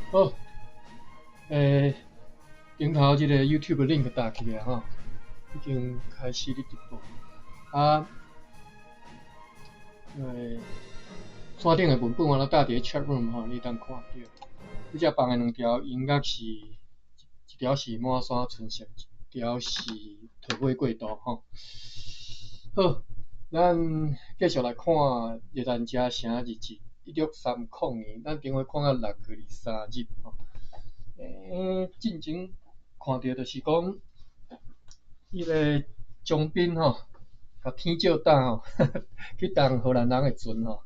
好，頂頭這個 YouTube link 打起來吼，已經開始咧直播。啊，線頂的文本我攏搭佇咧 chat room 吼，你會當看著。這隻放的兩條音樂是，一條是滿山春色，一條是桃花過渡吼。好，咱繼續來看《熱蘭遮城日誌》1630年，咱頂回看到6月23日吼。進前看著就是講，彼個張彬吼，共天照擔吼，去動荷蘭人的船吼。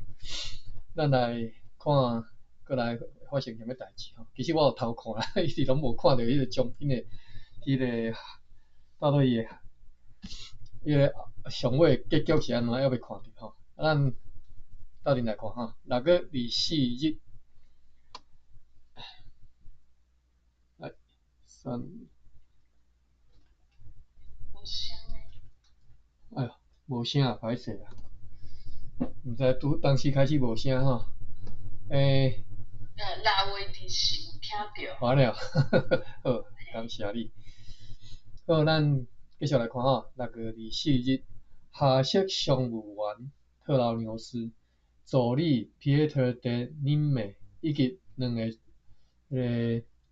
咱來看，閣來發生啥物代誌吼。其實我有偷看啦，一直攏無看著彼個張彬的彼個到底伊的彼個上尾結局是按怎，猶未看著吼。咱鬥陣來看吼，6月24日，來，三，無聲咧。哎喲，無聲啊，歹勢啊！毋知拄當時開始無聲吼。6月24有聽著。完了，好，感謝你。好，咱繼續來看吼，6月24日，下屬商務員特勞紐斯、助理 Pieter de Nimme 以及兩个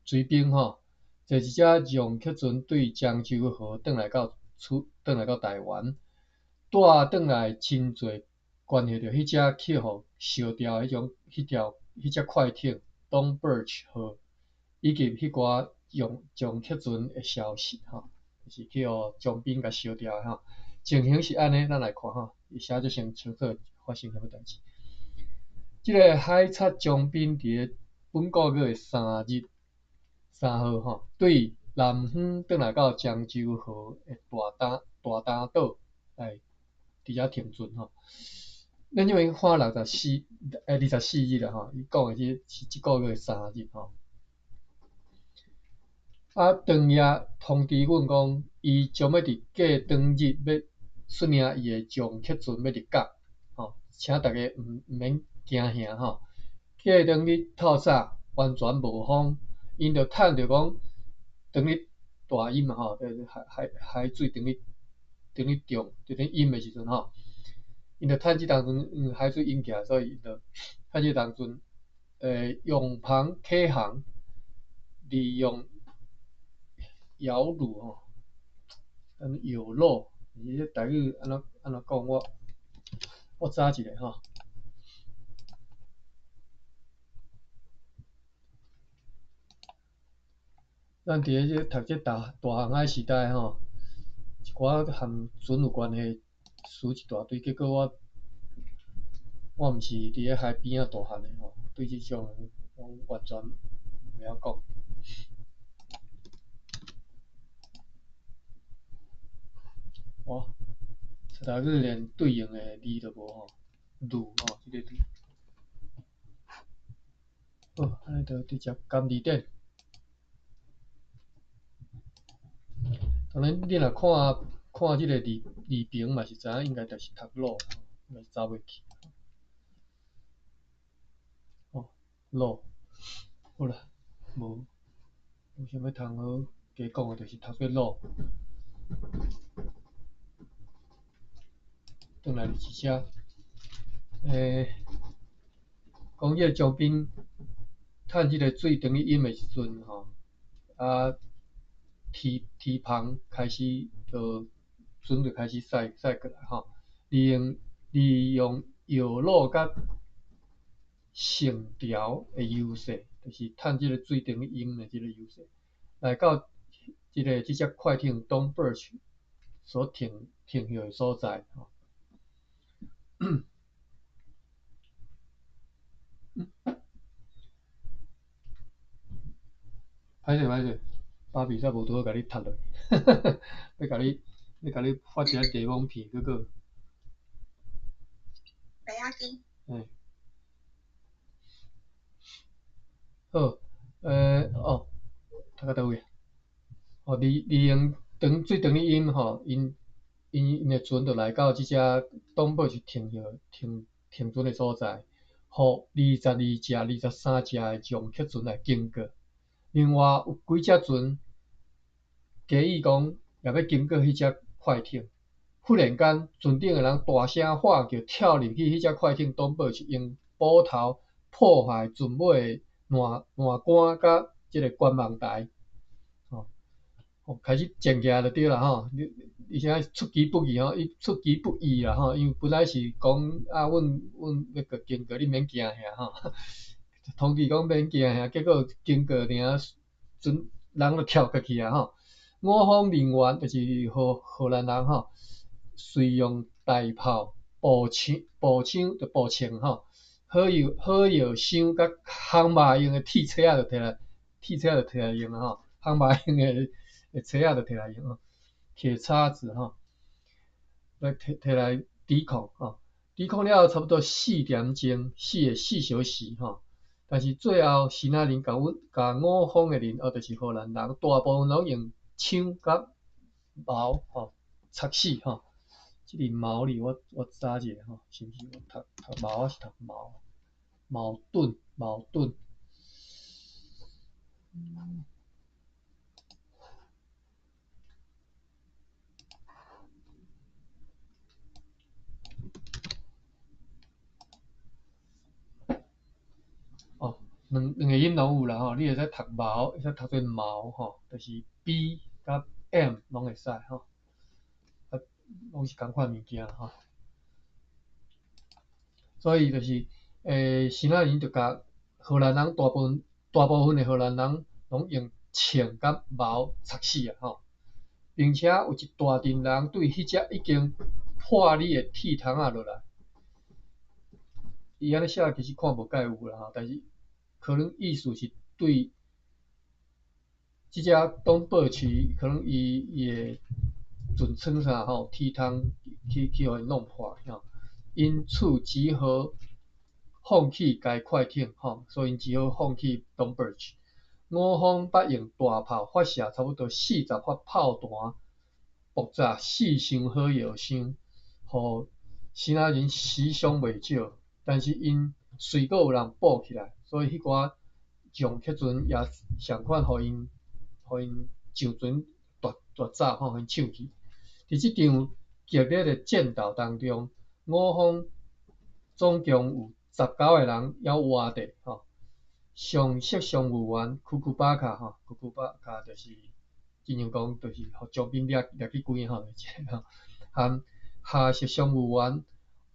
隨兵吼，坐一隻讓客船對漳州河轉來到處，轉來到台灣，帶轉來真濟關係著彼隻去予燒掉彼種、彼條、彼隻快艇 Don Birch 號，以及彼寡讓將客船的消息吼，就是去予張彬共燒掉的吼。情形是按呢，咱來看吼，伊寫足清楚發生啥物代誌。這個海賊張彬佇咧本個月的3日3號吼，對南方轉來到漳州河的大擔島來佇遮停船吼。咱這邊看24日啦吼，伊講的這是這個月的三日吼。啊，當夜通知阮講，伊將欲佇過當日欲率領伊的將客船欲入港吼，請大家毋免驚嚇吼。過當日透早完全無風，𪜶就趁著講當日大淹嘛吼，海水當日漲、當日淹的時陣吼，𪜶就趁這當陣，因為海水淹起來，所以𪜶就趁這當陣，用帆啟航，利用搖櫓吼，咱搖櫓，伊這台語按怎講？我查一下吼。咱佇咧這讀這大航海時代吼，一寡和船有關係詞一大堆，結果我毋是佇咧海邊仔大漢的吼，對這種攏完全毋曉講。哇，台語連對應的字都無吼，櫓吼，這個字。好，按呢就直接含字典。當然，你若看看這個字爿嘛是知影，應該就是讀魯，應該是走袂去。哦，魯，好啦，無啥物通好加講的，就是讀做魯。轉來就是這，講這個張彬趁這個水當去淹的時陣吼，啊，堤帆開始就船就開始駛過來吼，利用搖櫓佮绳條的優勢，就是趁這個水當去淹的這個優勢，來到這隻快艇 Don Birch 所停歇的所在吼。歹勢歹勢，芭比煞無拄好共你踢落去，欲共你發一個地方片，結果。袂要緊。好，哦，讀到佗位？哦，利用長水當去淹吼，𪜶的船就來到這隻東部去停歇停停船的所在，予22隻、23隻的撞客船來經過。另外有幾隻船假意講也欲經過彼隻快艇，忽然間船頂的人大聲喊叫，跳入去彼隻快艇東堡去，用斧頭破壞船尾的欄杆佮這个觀望台，吼，開始戰起來就對啦吼，而且出其不意吼，伊出其不意啦吼，因為本來是講啊，阮欲過經過，你免驚遐吼，通知講免驚遐，結果經過爾，船人就跳過去啊吼。我方人員就是荷蘭人吼，隨用大炮、步槍、步槍就步槍吼，火藥箱佮烘肉用的鐵錘仔就摕來，鐵錘仔就摕來用啊吼，烘肉用的錘仔就摕來用吼，鐵叉子吼，來摕來抵抗吼，抵抗了後差不多4點鐘，4個4小時吼，但是最後支那人共阮共我方的人，哦，就是荷蘭人，大部分攏用槍佮矛吼，插死吼。這個矛字我查一下吼，是毋是我讀矛抑是讀矛？矛盾，矛盾。哦，兩個音攏有啦吼，你會使讀矛，會使讀做矛吼，就是 B 佮 M 攏會使吼，啊，攏是仝款物件吼。所以就是，支那人就共荷蘭人大部分的荷蘭人攏用槍佮矛插死啊吼，並且有一大陣人對彼隻已經破裂的鐵窗仔落來。伊按呢寫其實看無蓋有啦吼，但是可能意思是對這隻東堡區，可能伊的船艙啥吼，鐵窗去予𪜶弄破吼，因此只好放棄該快艇吼，所以𪜶只好放棄東堡區。我方捌用大炮發射差不多40發炮彈，爆炸四箱火藥箱，予支那人死傷袂少。但是𪜶隨閣有人補起來，所以彼寡上客船也仝款，予𪜶上船奪走吼，予𪜶搶去。佇這場激烈的戰鬥當中，我方總共有19個人猶活著吼。上席商務員庫庫巴卡吼，庫庫巴卡就是親像講，就是予將軍掠去關吼，吼，含下席商務員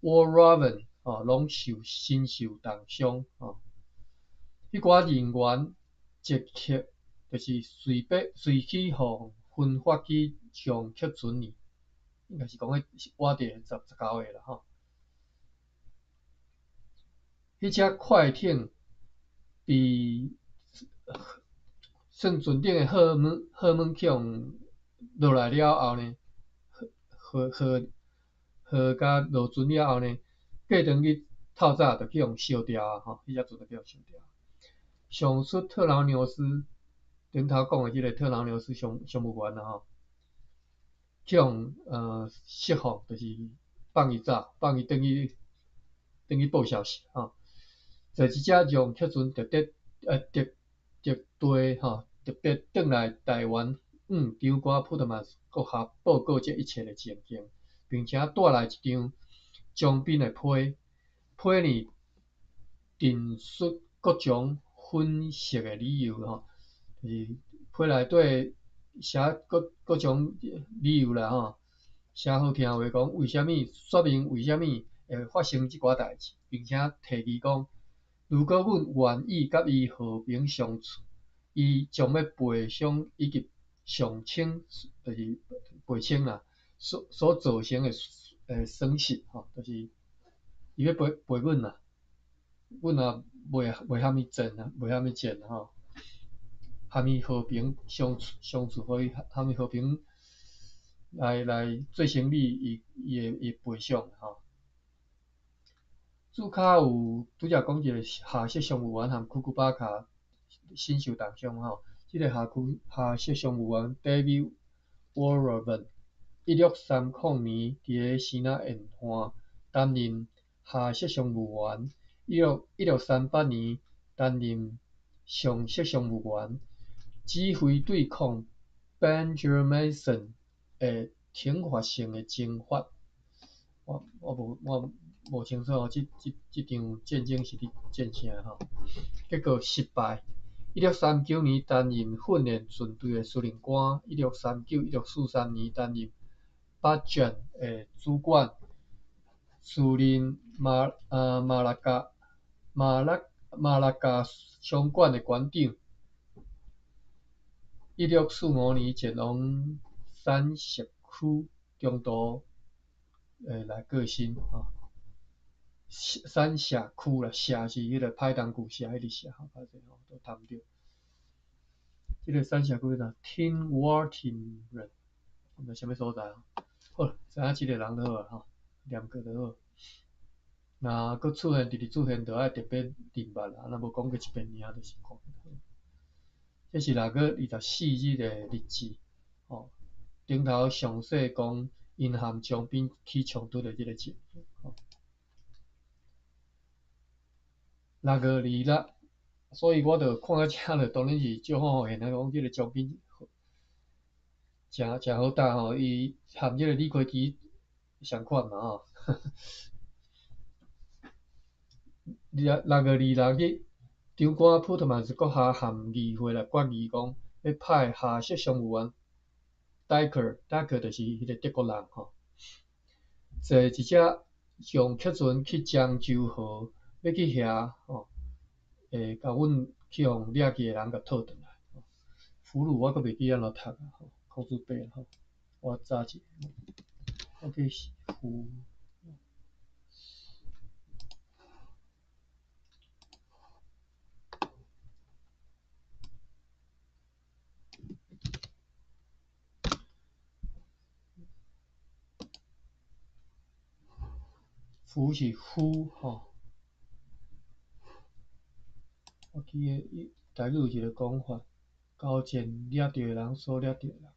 沃拉文吼，攏受身受重傷吼。彼寡人員即刻就是隨筆隨去予分發去上客船裡，應該是講彼活著19個啦吼。彼隻快艇佇算船頂的荷門去予落來了後呢，荷共落船了後呢，過轉去透早就去予燒掉啊！吼，彼隻船就去予燒掉。上述特勞紐斯頂頭講的這个特勞紐斯商務員啊吼，去予釋放，就是放伊走，放伊轉去報消息吼。坐一隻讓客船特地吼，特別轉來台灣，向長官普特曼閣下報告這一切的情形，並且帶來一張將軍的批，批呢陳述各種分析的理由吼，就是批內底寫各種理由啦吼，寫好聽話講，為啥物說明為啥物會發生這寡代誌，並且提議講，如果阮願意佮伊和平相處，伊將欲賠償以及上清，就是賠清啦，所造成的損失吼，就是伊欲賠阮啦，阮也袂含伊戰啊，袂含伊戰吼，含伊和平相處，予伊含伊和平來做生意，伊會賠償吼。註跤有拄才講一个下席商務員含庫庫巴卡身受重傷吼，這个下席商務員 David Walraven，1630年佇个支那沿岸擔任下席商務員， 1638年擔任上席商務員，指揮對抗 Banjarmasin 的懲罰性的征發。我無清楚吼，這場戰爭是佇戰啥吼？結果失敗。1639年擔任訓練船隊的司令官。1639、1643年擔任巴袘的主管，署任馬六甲商館的館長。1645年前往散錫區中途來過身吼。散錫區啦，錫是彼個歹動句錫，彼個錫吼，歹勢吼，都談著。這个散錫區啥？天瓦町人，毋知啥物所在吼。好，知影這个人就好啊吼，念過就好。若閣出現，直直出現，就愛特別認捌啦。若無講過一遍爾，就是看。這是6月24日的日誌，吼。頂頭詳細講𪜶和將兵起衝突的這个情形，吼。6月26，所以我就看到這就當然是足好現啊，講這个將兵誠好打吼，伊和這个李魁奇相款嘛吼。6月26日，長官普特曼斯閣下和議會來決議講，欲派下席商務員戴克，戴克就是彼个德國人吼，坐一隻用客船去漳州河，欲去遐吼，會共阮去予掠去的人共討轉來。俘虜我閣袂記按怎讀啊，吼，孔子伯吼，我查一下，我去俘。俘是俘吼，我記得伊台語有一個講法，交戰掠著的人，所掠著的人，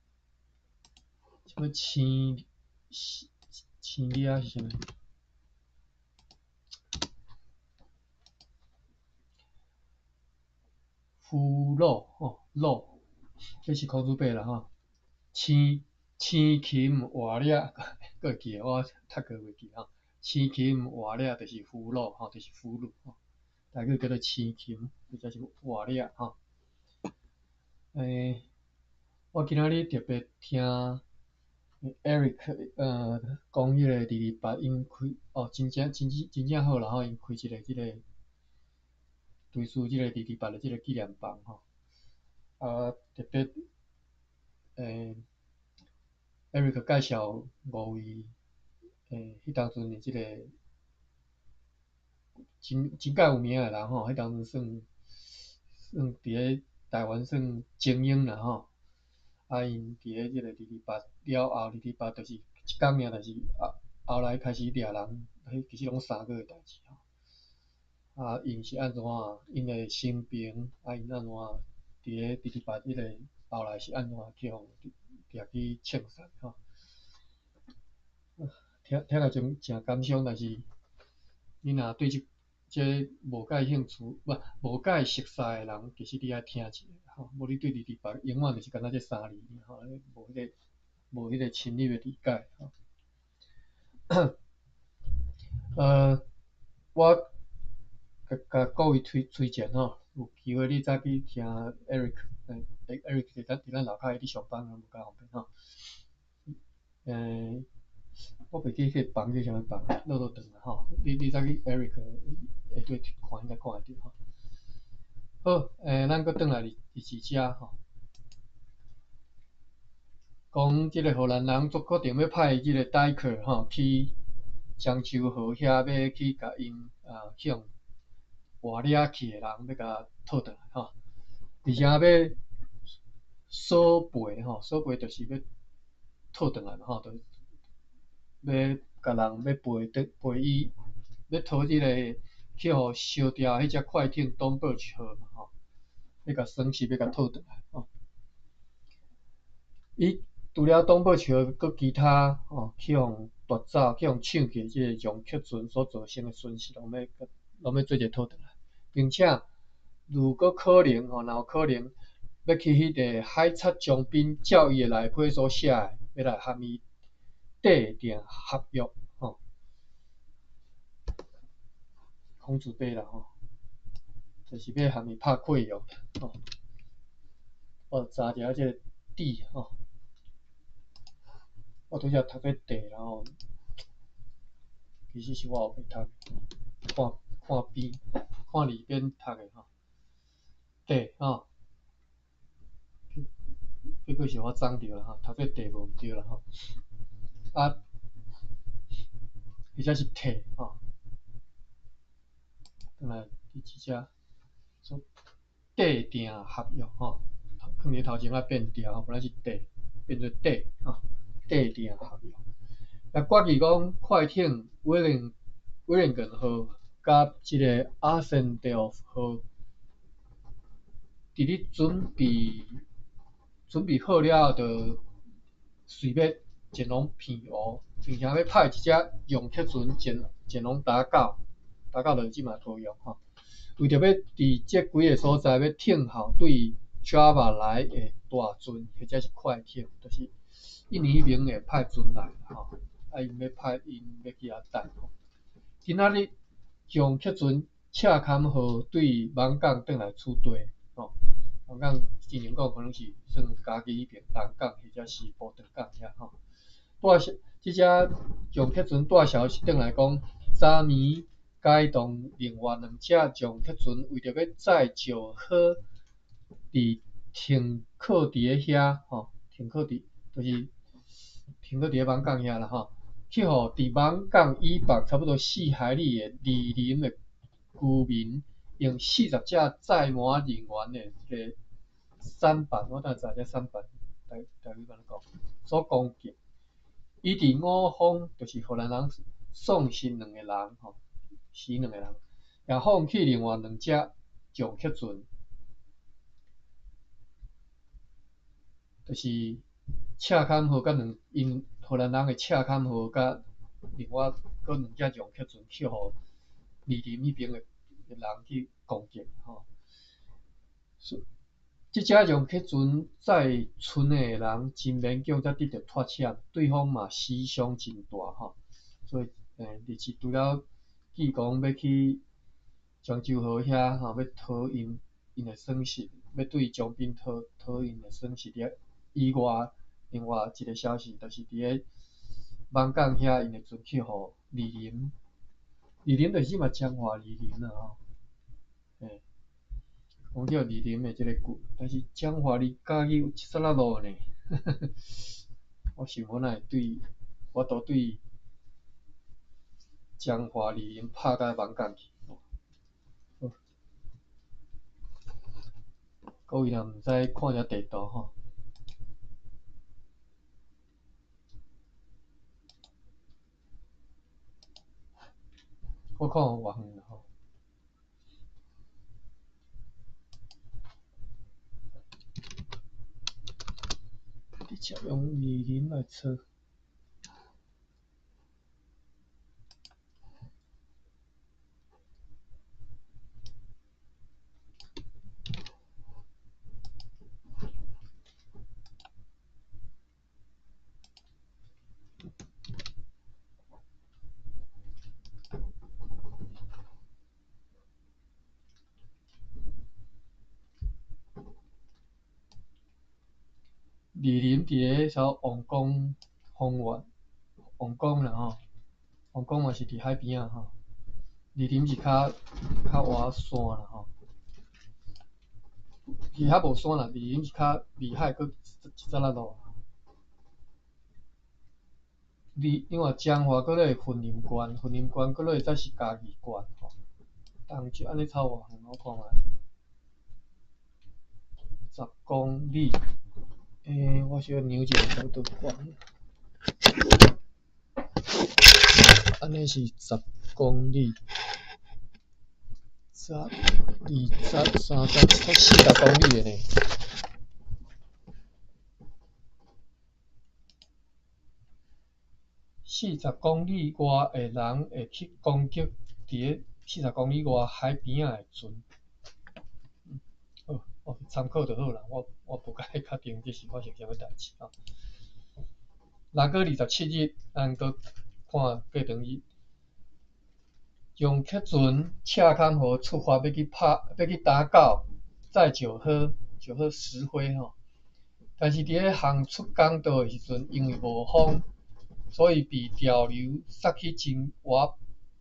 啥物生生掠是啥物？俘虜吼，虜，這是孔子伯啦吼，生生禽活掠，閣會記得我讀過袂記吼。生禽活掠就是俘虜吼，就是俘虜吼。台語叫做生禽，或者是活掠吼。我今仔日特別聽 Eric 講彼個228𪜶開哦，真正真真真正好啦吼，𪜶開一个這个追思這个228的這个紀念房吼。啊，特別Eric 介紹五位彼當陣的這个真蓋有名的人吼，彼當陣算佇咧台灣算精英啦吼。啊，𪜶佇咧這个228了後，228就是一工爾，但是後來開始掠人，彼其實攏三個的代誌吼。啊，𪜶是按怎？𪜶的生平啊，𪜶按怎？佇咧228彼个後來是按怎去予掠去槍殺吼？聽來真感傷，但是你若對這無介興趣，無無介熟似的人，其實你愛聽一下吼，無你對228永遠就是干焦這三字吼，無彼個深入的理解吼。我共各位推薦吼，有機會你再去聽 Eric，Eric 佇咱樓跤伊佇上班，無較方便吼。我袂記彼个房叫啥物房，落落長啦吼。你再去 Eric 下底看應該看會著吼。好，咱閣轉來日誌遮吼，講這个荷蘭人做決定欲派這个戴克吼去漳州河遐，欲去共𪜶啊去予活掠去的人，欲共討轉來吼。而且欲索賠吼，索賠就是欲討轉來嘛吼，就欲共人欲賠轉賠伊，欲討這个去予燒掉彼隻快艇東伯號嘛吼，欲共損失欲共討轉來吼。伊除了東伯號，閣其他吼去予奪走、去予搶去這个楊克船所造成的損失，攏欲攏欲做伙討轉來，並且如果可能吼，若有可能欲去彼个海賊將兵照伊的內批所寫的，欲來和伊締定合約吼。孔子伯啦吼，就是欲和伊拍契約吼。我查一下這个地吼，我拄才讀做地啦吼，其實是我黑白讀，看看邊看裡邊讀的吼，地吼，結果是我摠著啦吼，讀做地無毋對啦吼，啊，或者是體吼，轉來佇這只所締定合約吼。囥佇頭前仔變調，本來是締，變做締吼，締定合約。也決議講快艇威靈頓號佮這个阿森德號，佇咧準備好了後，就隨欲前往澎湖，並且欲派一隻用客船前往打狗，打狗就是這馬桃園吼，為著欲佇這幾个所在欲聽候對 Java 來的大船或者是快艇，就是印尼彼邊會派船來吼，啊，𪜶欲派𪜶欲去遐等。今仔日將客船赤崁號對艋舺轉來此地吼，艋舺之前講可能是算嘉義彼邊東港或者是埔塘港遐吼。帶這隻將客船帶消息轉來講，昨暝該同另外兩隻將客船為著欲載石貨佇停靠佇咧遐吼，停靠佇就是停靠佇咧艋舺遐啦吼，去予佇艋舺以北差不多4海里的二林的居民，用40隻載滿人員的這个舢舨，我等下查這舢舨，台語按怎講，所攻擊。伊佇五方就是荷蘭人喪失兩个人吼，死兩个人，也放棄另外兩隻將客船。就是赤崁號佮兩𪜶荷蘭人的赤崁號佮另外閣兩隻將客船去予二林彼邊的人去攻擊吼。這隻將客船載船的人真勉強才得著脫險，對方嘛死傷真大吼。所以，日時除了記講欲去漳州河遐吼，欲討𪜶的損失，欲對將兵討𪜶的損失以外，另外一个消息就是佇咧艋舺遐，𪜶的船去予二林，二林就是這馬彰化二林啦吼，嘿，講叫二林的這个旧，但是彰化離嘉義有一撮仔路呢，我想我哪會對，我都對彰化二林拍甲艋舺去。各位若毋知看一下地圖吼。我看有偌遠吼。直接用二林來查。二林佇咧啥王功方圆，王功啦吼，王功嘛是佇海边仔吼。二林是較倚山啦吼，其實無山啦，二林是較離海閣一撮仔路。另外彰化閣落雲林縣，雲林縣閣落才是嘉義縣吼。東石按呢差偌遠，我看覓，10公里。我小量一下差不多懸。按呢是10公里，十、二十、30、40公里的呢。40公里外的人會去攻擊佇咧40公里外海邊仔的船。好，哦，參考就好啦。我無共你確定這是發生啥物代誌吼。6月27日，咱閣看過長日。楊克船赤崁號出發，欲去拍，欲去打狗，載石灰，石灰石灰吼。但是佇咧航出港道的時陣，因為無風，所以被潮流殺去真倚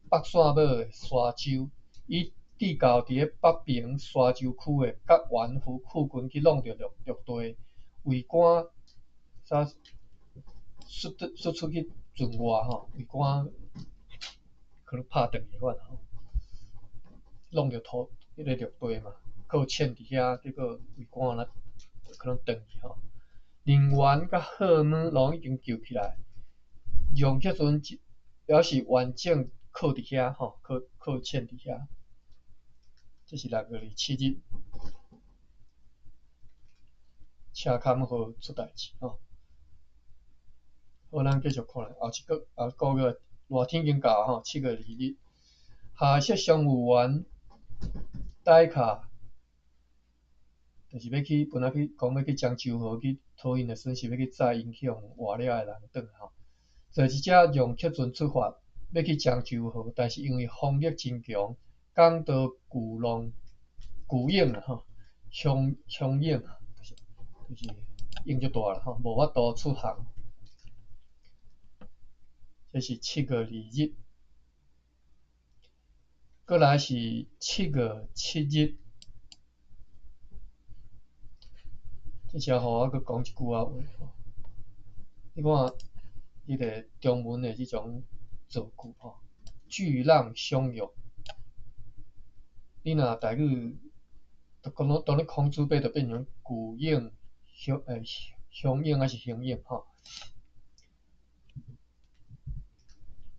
北線尾的沙洲，以致到佇咧北爿沙洲區的角園附近去挵著陸陸地，桅杆煞摔出去船外吼，桅杆可能拍斷去款吼，挵著土彼个陸地嘛，擱淺佇遐，結果桅杆若可能斷去吼。人員佮貨物攏已經救起來，楊克船猶是完整擱佇遐吼，擱擱淺佇遐。這是6月27日，赤崁號出代誌吼。好，咱繼續看後一個後個月熱天已經到吼，7月2日，下設商務員戴卡，就是欲去本來去講欲去漳州河去討𪜶的損失，欲去載𪜶去予活了的人轉來吼。坐一隻楊克船出發，欲去漳州河，但是因為風力真強，港道巨浪巨湧啊吼，洶洶湧，就是湧足大啦吼，無法度出航。這是7月2日，過來是7月7日。這時候我閣講一句仔話吼，你看，彼个中文的這種造句吼，巨浪洶湧。你若台語，就講到當咧孔子伯就變成巨湧洶洶湧還是洶湧吼？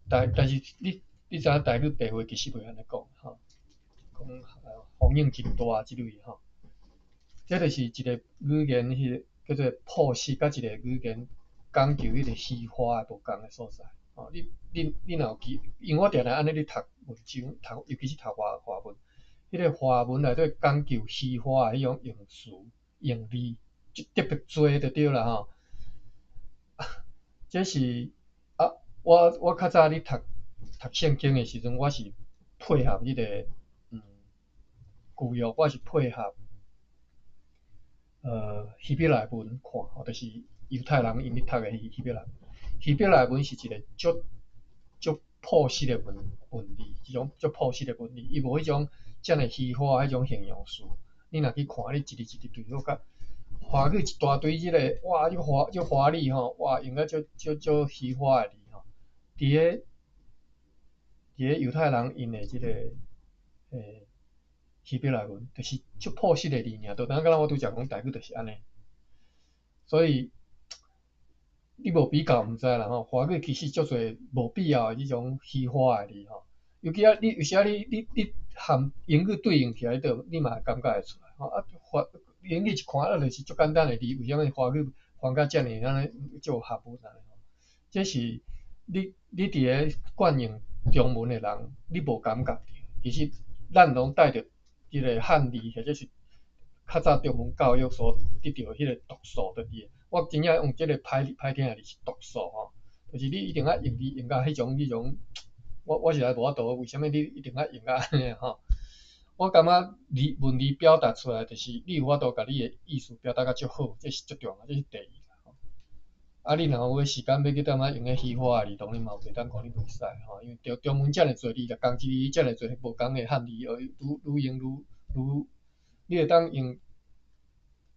但是你知影台語白話其實袂按呢講吼，講風湧真大這類吼。這就是一個語言彼個叫做樸實，佮一個語言講究彼個虛華的無仝的所在。吼，你若有記，因為我定定按呢咧讀文章，讀尤其是讀華文，彼個華文內底講究虛華的彼種用詞用字，就特別濟就對啦吼。這是啊，我較早咧讀讀聖經的時陣，我是配合彼個舊約，我是配合希伯來文看，吼，就是猶太人𪜶咧讀的希伯來文。希伯來文是一個足足樸實的文字，一種足樸實的文字，伊無彼種遮爾虛華彼種形容詞。你若去看，你一字一字對好甲華語一大堆這個，哇，這華這華麗吼，哇，用甲足足足虛華的字吼。佇个猶太人𪜶的這個希伯來文，就是足樸實的字爾，就等於敢若我拄才講台語就是按呢。所以你無比較毋知啦吼，華語其實足濟無必要的這種虛華的字吼，尤其啊，你有時啊，你含英語對應起來，你嘛會感覺會出來吼。啊，華英語一看啊，就是足簡單的字，為啥物華語翻甲遮爾按呢足有學問按呢吼？這是你佇咧慣用中文的人，你無感覺著。其實咱攏帶著這個漢字，或者是較早中文教育所得著彼個毒素佇咧。我真正用這個歹歹聽的字是毒素吼，就是你一定愛用字用甲彼種彼種，我實在無法度，為啥物你一定愛用甲按呢吼？我感覺字文字表達出來，就是你有法度共你的意思表達甲足好，這是足重要，這是第一啦吼。啊，你若有時間欲去踮遐用彼虛華的字，當然嘛有袂當講你袂使吼，因為中文遮爾濟字，若仝一字遮爾濟無仝的漢字，愈愈用愈愈，你會當用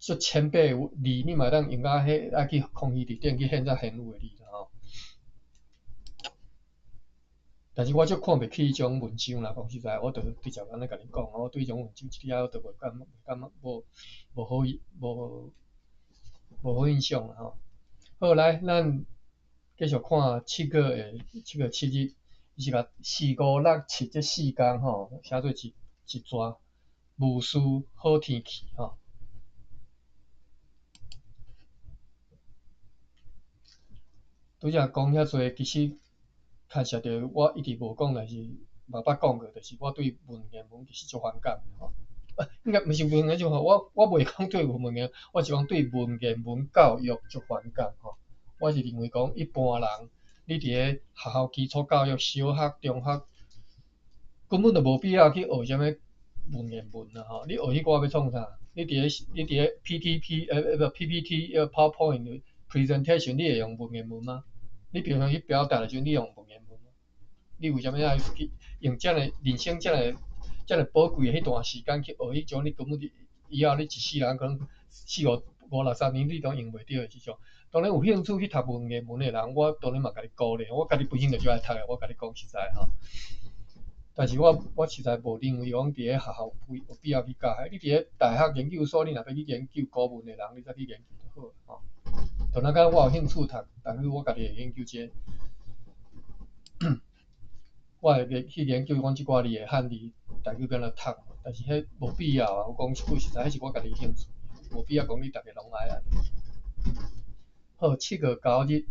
足淺白的字，你嘛會當用甲彼愛去空虛佇頂去現在現有的字啦吼。但是我足看袂起彼種文章啦，講實在，我就直接按呢共你講，我對彼種文章一點仔都袂感感覺無好無好印象啦吼。好，來，咱繼續看7月7日，伊是共四五六七這四工吼，寫做一逝，無事好天氣吼。拄才講遐濟，其實牽涉著我一直無講，但是嘛捌講過，就是我對文言文其實足反感的吼。應該毋是文言文，我袂講對文言，我是講對文言文教育足反感吼。我是認為講一般人，你佇咧學校基礎教育，小學、中學，根本就無必要去學啥物文言文啦吼。你學彼寡欲創啥？你佇咧 PTP 不 PPT PowerPoint presentation，你會用文言文嗎？你平常去表達的時陣，你用文言文嗎？你為啥物愛去用遮爾人生遮爾遮爾寶貴的彼段時間去學彼種？你根本就以後你一世人可能四五五六十年你攏用袂著的這種。當然有興趣去讀文言文的人，我當然嘛共你鼓勵。我家己本身就足愛讀的，我共你講實在吼。但是我實在無認為講佇咧學校有必要去教。你佇咧大學研究所，你若欲去研究古文的人，你才去研究就好吼。就若講我有興趣讀，但是我家己會研究這個，我會去研究講這寡字的漢字台語欲按怎讀，但是彼無必要啊。我講一句實在，彼是我家己興趣，無必要講你逐个攏愛按呢。好，7月9日，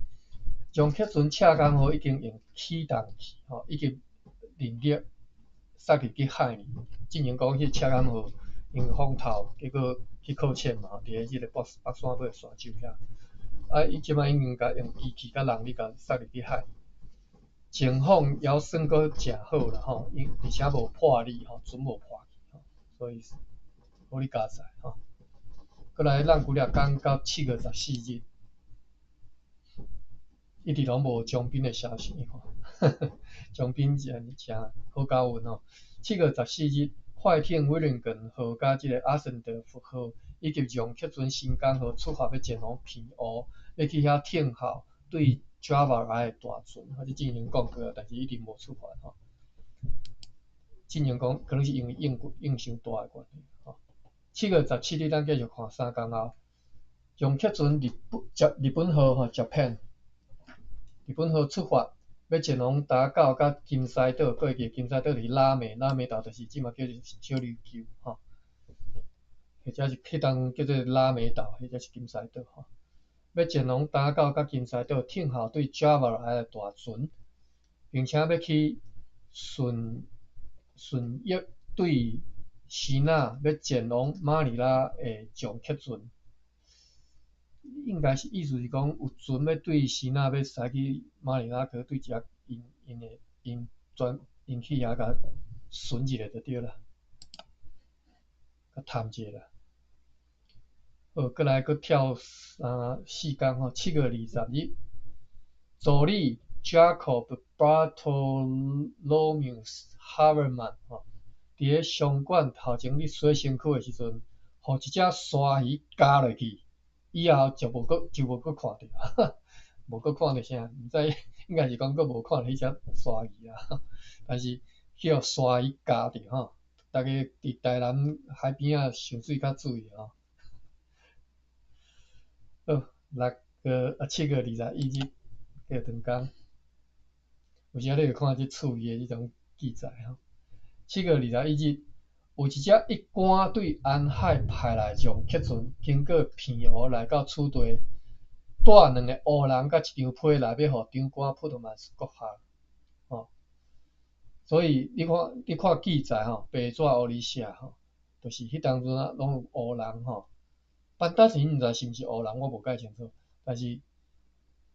楊克船赤江號已經用起動器吼，以及人力駛入去海裡。之前講彼赤江號因為風透，結果去擱淺嘛，佇咧這個北山尾沙洲遐。啊，伊這擺已經共用機器佮人力共駛入去海。情況猶算閣誠好啦吼，因而且無破裂吼，船無破去吼，所以好你加載吼。閣來咱幾仔工到7月14日，一直攏無張斌的消息吼，張斌真誠好交運吼。七月十四日，快艇威靈頓號佮這个阿森德福號以及楊克船新港號出發欲前往澎湖，欲去遐聽候對 Java 來的大船，我這之前講過，但是一直無出發吼。之前講可能是因為應傷大的關係吼。7月17日，咱繼續看3工後，楊克船日本號吼 Japan 日本號出發，欲前往打狗佮金獅島，過去金獅島就是拉美，拉美島就是這馬叫做小琉球吼，或者是彼當叫做拉美島，或者是金獅島吼。欲前往打狗佮金獅島聽候對 Java 來的大船，並且欲去順順益對支那欲前往馬尼拉的楊克船。應該是意思是講有船欲對支那欲駛去馬尼拉，去對遮𪜶𪜶的𪜶轉𪜶去遐共巡一下就對啦，共探一下啦。好，閣來閣跳三四工吼，7月20日，助理 Jacob Bartholomew Haverman 吼，佇咧商館頭前咧洗身軀的時陣，予一隻鯊魚咬落去，以後就無閣看著，無閣看著啥，毋知應該是講閣無看著彼隻鯊魚啊，但是去予鯊魚咬著吼，逐家佇台南海邊仔游水較注意吼。好，6月啊，7月21日，過長工，有時仔你會看這趣味的這種記載吼。七月二十一日，有一隻一竿對安海派來楊克船，經過澎湖來到此地，帶兩個烏人佮一張批來欲予長官普特曼斯閣下，吼。所以你看，你看記載吼，白紙烏里寫吼，就是彼當陣啊，攏有烏人吼。班達時毋知是毋是烏人，我無介清楚。但是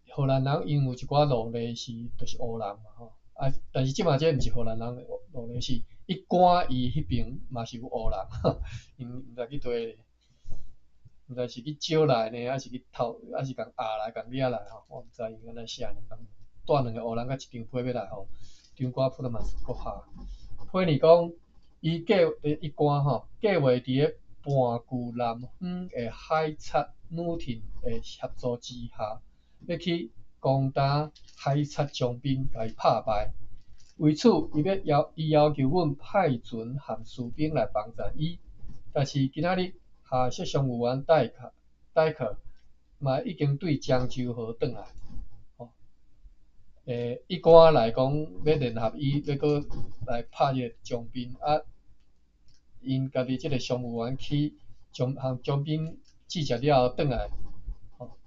荷蘭人𪜶有一寡奴隸是，就是烏人嘛吼。啊，但是這馬這毋是荷蘭人的奴隸，是一竿伊彼邊嘛是有烏人，𪜶毋知去佗，毋知是去招來呢，還是去偷，還是共壓來、共掠來吼，我毋知𪜶按怎寫呢。帶兩個烏人佮一張批欲來予長官普特曼斯閣下。批呢講，伊計一竿吼，計劃佇咧盤踞南方的海賊女廷的協助之下，欲去攻打海賊將兵，共伊拍敗。為此，伊要求阮派船和士兵來幫助伊。但是今仔日下雪商務員戴克嘛已經對漳州號轉來。吼，一竿來講欲聯合伊，欲閣來拍這个將兵啊。𪜶家己這个商務員去將和將兵集結了後轉來，吼，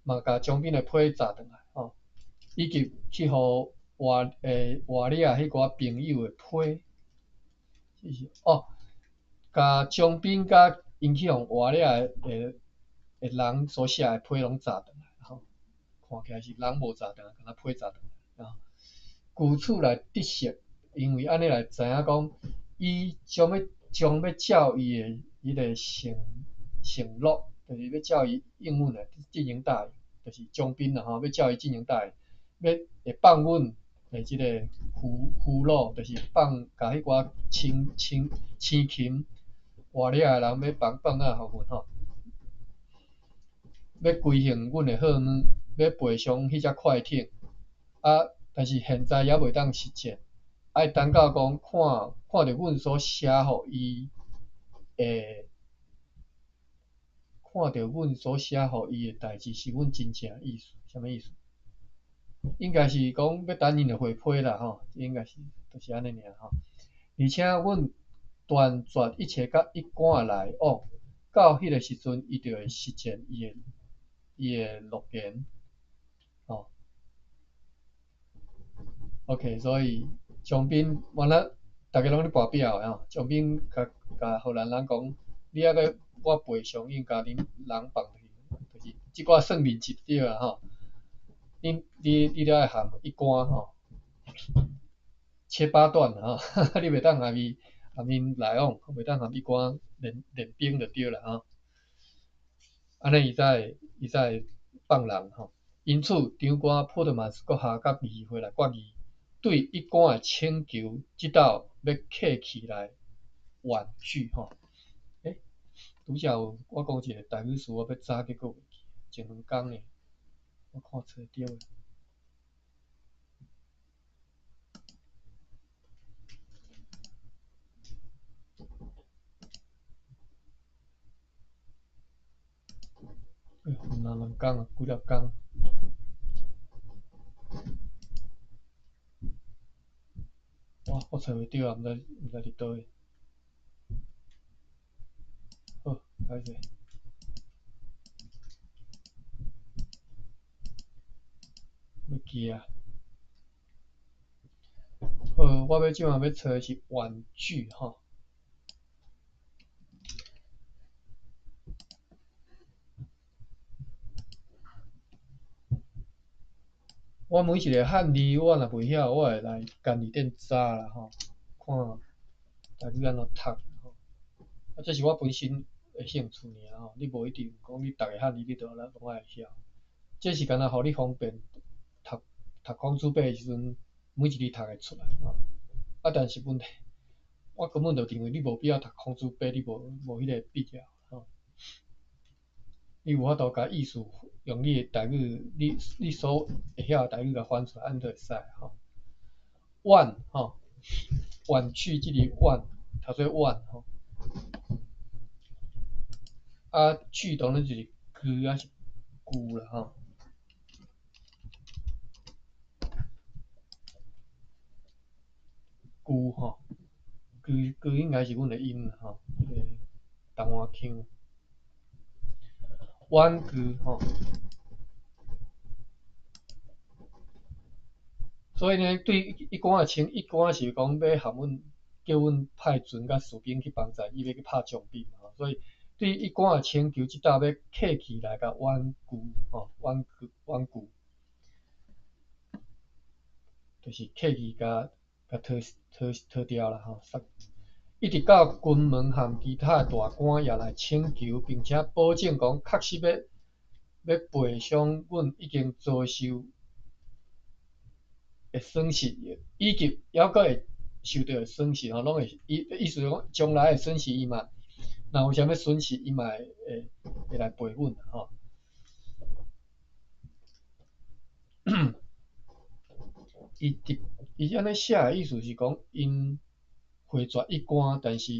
嘛共將兵的批載轉來，吼，以及去予活掠彼寡朋友的批，这是哦，共将兵佮𪜶去予活掠的人所写的批拢炸转来吼，看起来是人无炸转来，敢若批炸转来吼。据此来得悉，因为按呢来知影讲，伊将欲照伊的彼个承诺，就是欲照伊应允来进行答应，就是将兵啦吼，欲照伊进行答应，欲会放阮的这个俘虏，就是放共彼寡生擒活掠的人，欲放转来予阮吼，欲归还阮的荷物，欲赔偿彼只快艇，啊，但是现在犹袂当实践，爱等到讲看著阮所写予伊的，看著阮所写予伊的代志是阮真正意思，啥物意思？应该是讲欲等𪜶的回批啦吼，应该是就是按呢尔吼。而且阮断绝一切佮一竿的来往，到彼个时阵，伊就会实践伊的诺言，吼。OK，所以将兵原来逐家拢咧跋表的吼，将兵共荷兰人讲，你犹阁我赔偿，𪜶共恁人放去，就是这寡算面子对啦吼。你著爱含一竿吼，切八段啦吼，你袂当含𪜶来往，袂当含一竿练兵就对啦吼。按呢伊才会放人吼。因此，长官波特曼斯阁下佮议会来决议，对一竿的请求，这道欲客气来婉拒吼。拄才有我讲一个台语词，我欲查结果袂记，前两工的，我看找著未？哎，毋若两工啊，几粒工。哇，我找袂著啊，毋知伫佗位。好，歹势。欲记啊。好，我欲这马欲找的是婉拒吼。我每一个汉字，我若袂晓，我会来家字典查啦吼，看台语按怎读吼。啊，这是我本身的兴趣尔吼，你无一定讲你逐个汉字你都拢爱会晓。这是干焦予你方便读孔子伯的时阵，每一字读会出来吼。啊，但是问题，我根本就认为你无必要读孔子伯，你无彼个必要吼。你有法度共意思用你的台语，你所会晓的台语共翻出来，按呢就会使吼。婉吼，婉拒这个婉，读做婉吼。啊，拒当然就是拒抑是拒啦吼。拒吼，拒应该是阮的音啦吼，彼个台湾腔。婉拒吼，所以呢，对一竿的请，一竿是讲欲含阮，叫阮派船佮士兵去帮助伊，欲去拍将兵吼，所以对一竿的请求，这道欲客气来共婉拒吼，婉拒，就是客气共推掉啦吼。一直到军门和其他的大官也来请求，并且保证讲确实欲赔偿阮已经遭受的损失，以及犹阁会受著的损失吼，拢会意思讲将来的损失伊嘛，若有啥物损失，伊嘛会来赔阮吼。伊按呢写的意思是讲，𪜶回绝一竿，但是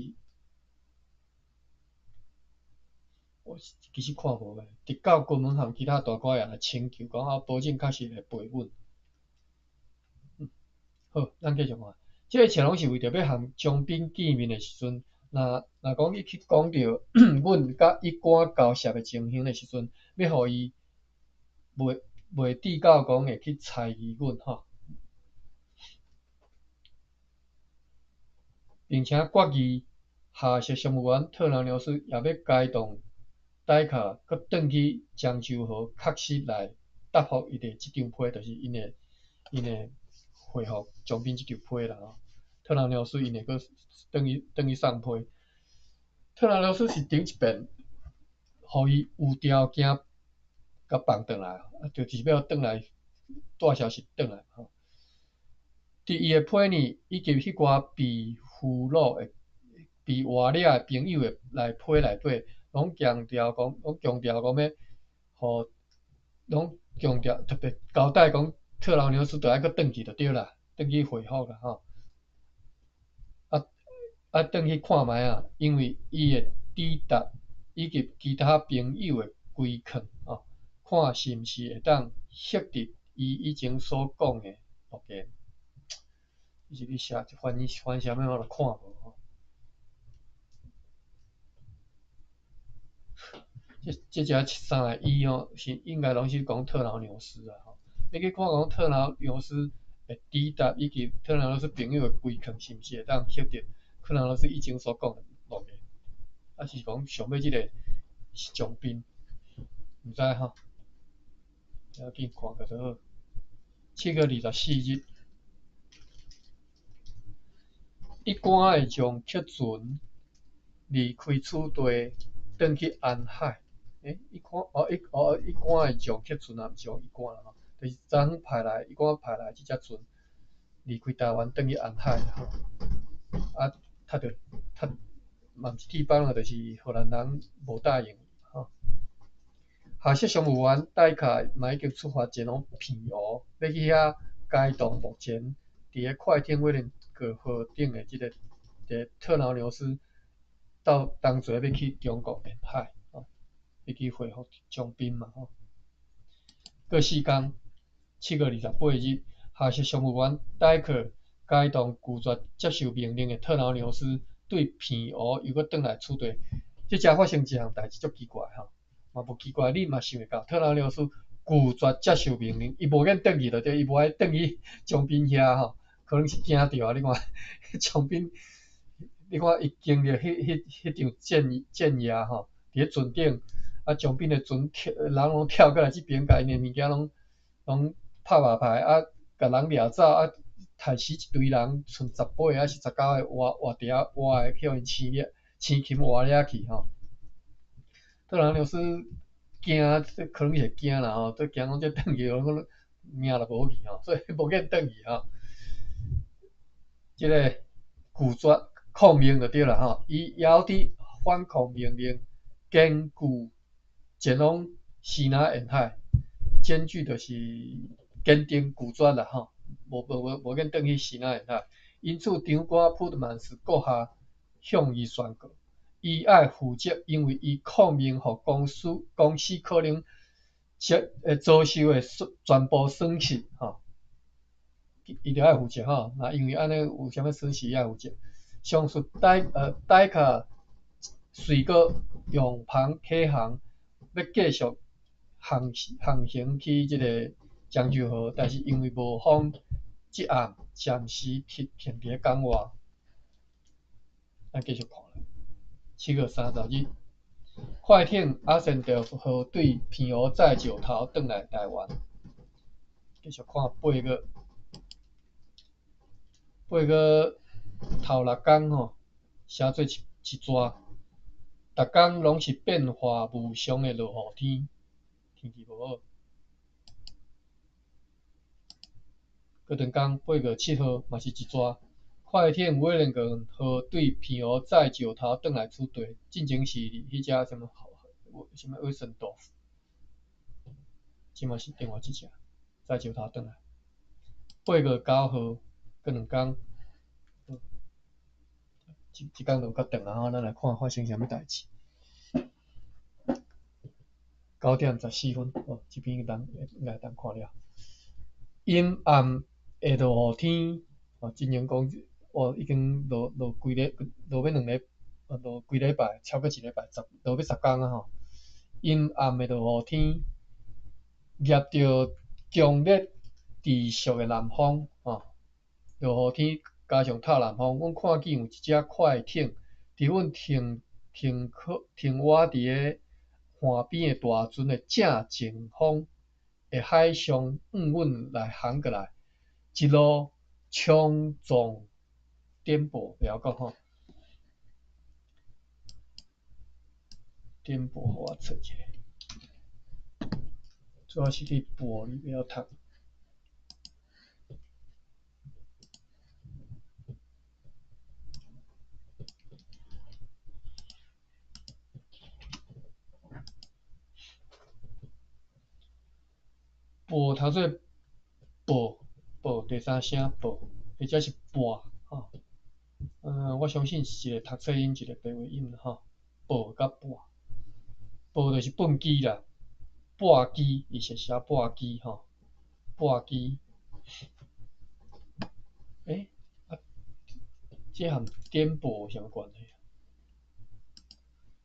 我其实看无咧。直到军门和其他大官也来请求，讲啊，保证确实会赔阮。好，咱继续看。这一切拢是为著欲和将兵见面的时阵，若讲伊去讲著阮佮一竿交涉的情形的时阵，欲予伊袂至到讲会去猜疑阮吼。並且決議下屬商務員特勞紐斯也欲偕同戴卡閣轉去漳州河，確實來答覆伊的這張批，就是𪜶的回覆將軍這張批啦吼。特勞紐斯𪜶會閣轉去送批。特勞紐斯是頂一遍，予伊有條件共放轉來，啊，就是欲轉來帶消息轉來吼。佇伊的批呢，以及彼寡被俘虜的、被活掠的朋友的來批內底，攏強調講欲，予攏強調特別交代講，特勞紐斯著愛閣轉去就對啦，轉去回覆啦吼。啊，轉去看覓啊，因為伊會抵達以及其他朋友的規勸吼，看是毋是會當核實伊以前所講的諾言。伊是咧寫翻譯翻啥物我都看無吼。這這隻三个伊吼，是應該攏是講特勞紐斯啊吼。欲去看講特勞紐斯會抵達以及特勞紐斯朋友的規勸，是毋是會當核實特勞紐斯以前所講的諾言？抑是講上尾這个是將軍，毋知吼。要緊看個就好。7月24日，一般會將客船離開此地，轉去安海。欸，一般哦一哦一般會將客船啊，毋是講一般啦吼，就是昨昏派來一般派來這隻船離開台灣，轉去安海吼。啊，踢著踢，嘛毋是鐵板啦，就是荷蘭人無答應吼。下屬商務員戴卡嘛已經出發前往澎湖，欲去遐偕同目前佇咧快艇威廉號頂的這个特勞紐斯到同齊欲去中國沿海，吼，欲去回覆將軍嘛吼。過四工，7月28日，下屬商務員戴克偕同拒絕接受命令的特勞紐斯對澎湖又閣轉來此地。這才發生一項代誌足奇怪吼，嘛無奇怪，你嘛想會到特勞紐斯拒絕接受命令，伊無免轉去就對，伊無愛轉去將軍遐吼，可能是驚著啊！你看將軍，你看伊經歷彼場戰役吼，佇咧船頂，啊將軍的船跳，人攏跳過來這邊，共𪜶的物件攏拍馬排啊，共人掠走啊，刣死一堆人，賰18個抑是19個活活佇遐活的，去予𪜶生掠生擒活掠去吼。特勞紐斯驚，這可能是會驚啦吼，這驚講這轉去，可能命就無去吼，所以無免轉去吼。這个拒絕抗命就對啦吼，伊猶佇反抗命令，堅拒前往西南沿海，堅拒就是堅定拒絕啦吼，無免轉去西南沿海。因此，長官普特曼斯閣下向伊宣告，伊愛負責，因為伊抗命，予公司可能遭受的全部損失吼，伊著愛負責吼。若因為按呢有啥物損失，伊愛負責。上述戴卡隨閣用帆啟航，欲繼續航行去這个漳州河，但是因為無風，這暗暫時停佇咧港外。咱繼續看。7月30日，快艇阿仙道夫號對澎湖載石頭轉來台灣。繼續看8月，8月頭6工吼，寫做一逝，逐工攏是變化無常的落雨天，天氣無好。過兩工，8月7號嘛是一逝。快艇威廉號對澎湖載石頭轉來此地，進前是彼隻啥物啥物威森多夫，這嘛是另外一隻載石頭轉來。8月9號，過兩工，這工就較長啊！吼，咱來看發生啥物代誌。9點14分，哦，這邊人應該當看了。陰暗的落雨天，哦，進前講，哦，已經落幾禮，落欲2禮，落幾禮拜，超過一禮拜，落欲10工啊吼。陰暗的落雨天，夾著強烈持續的南風，吼，落雨天加上透南風，阮看見有一隻快艇佇阮停停靠停倚佇个岸邊的大船的正前方的海上，向阮來航過來，一路衝撞顛簸，袂曉講吼。顛簸，予我找一下，主要是對「簸」你袂曉讀。簸讀做報，報第三聲報，或者是跋吼。我相信是一個讀冊音，一個白話音吼。報佮跋，報就是畚箕啦，簸箕伊是寫簸箕吼，簸箕。欸，啊，這和顛簸有啥物關係？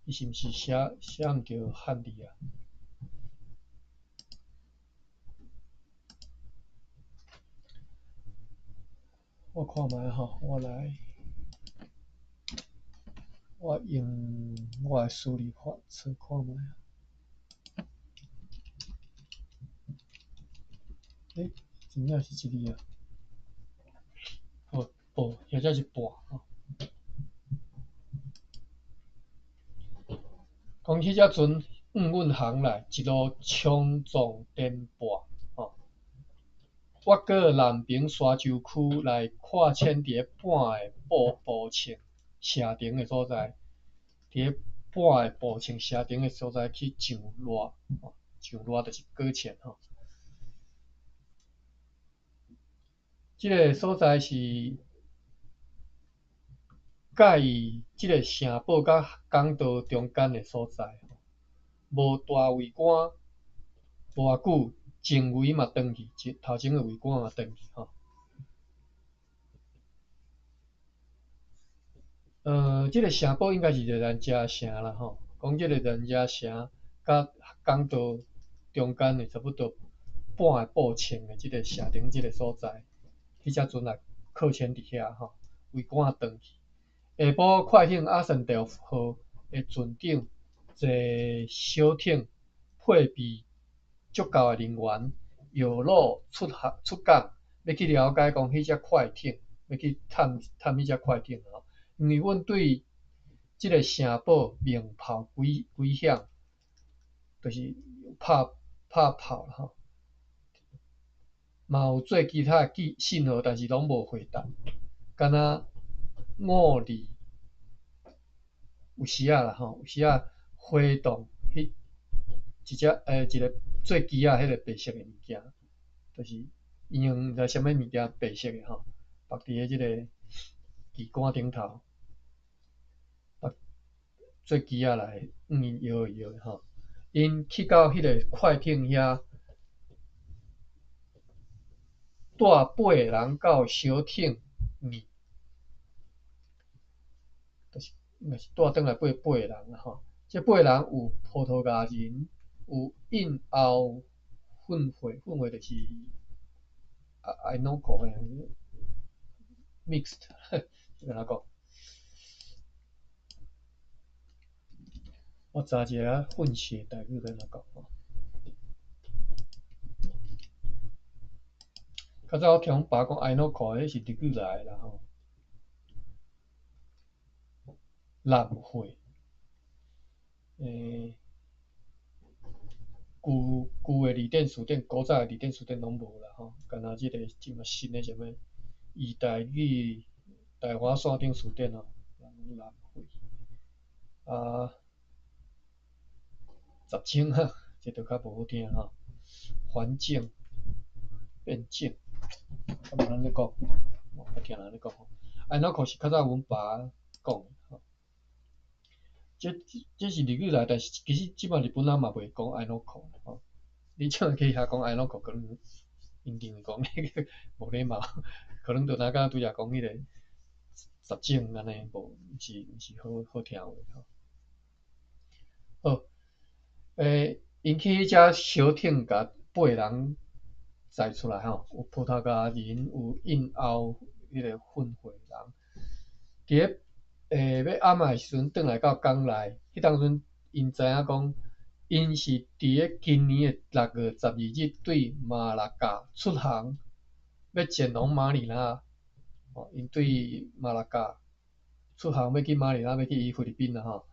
伊是毋是寫寫毋著漢字啊？我看覓吼，我來，我用我的輸入法找看覓啊。欸，真正是這個啊！好，報，或者是跋吼。講彼隻船向阮航來，一路衝撞顛簸，吼。越過南平沙洲區來跨遷佇咧半个步步程城頂的所在，佇咧半个步程城頂的所在去上賴，吼，上賴就是擱淺吼。這个所在是介於這个城堡佮港道中間的所在，無大桅杆，無偌久，前桅嘛斷去，頭前的桅杆嘛斷去吼。這個城堡應該是熱蘭遮城啦吼，講這個熱蘭遮城佮港道中間的差不多半个步程的這個城頂這個所在，彼隻船來擱淺佇遐吼，桅杆斷去。下晡快艇阿神道號的船長坐小艇，配備足夠的人員，搖櫓出航出港，欲去了解講彼隻快艇，欲去探探彼隻快艇吼。因為阮對這個城堡鳴炮幾幾響，就是拍拍炮吼，嘛有做其他的記信號，但是攏無回答，敢若五二有時仔啦吼，有時仔揮動彼一隻一個做機仔彼個白色的物件，就是伊用毋知啥物物件白色的吼，縛佇咧這個旗桿頂頭，縛做機仔來向𪜶搖一搖吼。𪜶去到彼個快艇遐，帶八個人到小艇裡，就是應該是帶轉來八個人啦吼。這八個人有葡萄牙人，有印歐混血，混血就是愛諾可的 mixed，按怎講？我查一下混血台語欲按怎講吼。較早我聽阮爸講愛諾可，彼是日語來的啦吼。南血，舊舊的字典辭典，古早的字典辭典攏無啦吼，干焦這个這馬新的啥物現代語台灣線頂辭典吼，南血，啊，雜種哈，這就較無好聽吼。環境變境，啊無人咧講，無捌聽人咧講吼。愛諾可是較早阮爸講的吼。這這是日語來，但是其實這擺日本人嘛袂講愛諾可吼。你這擺去遐講愛諾可，可能𪜶認為講你無禮貌，可能就若敢拄才講彼個雜種按呢，無毋是毋是好好聽話吼。好，𪜶去彼隻小艇共八個人載出來吼，有葡萄牙人，有印歐彼个混血人。佇咧欲暗的時陣，轉來到港內，彼當陣𪜶知影講，𪜶是佇咧今年的6月12日對馬六甲出航，欲前往馬尼拉。吼，𪜶對馬六甲出航，欲去馬尼拉，欲去菲律賓啦吼。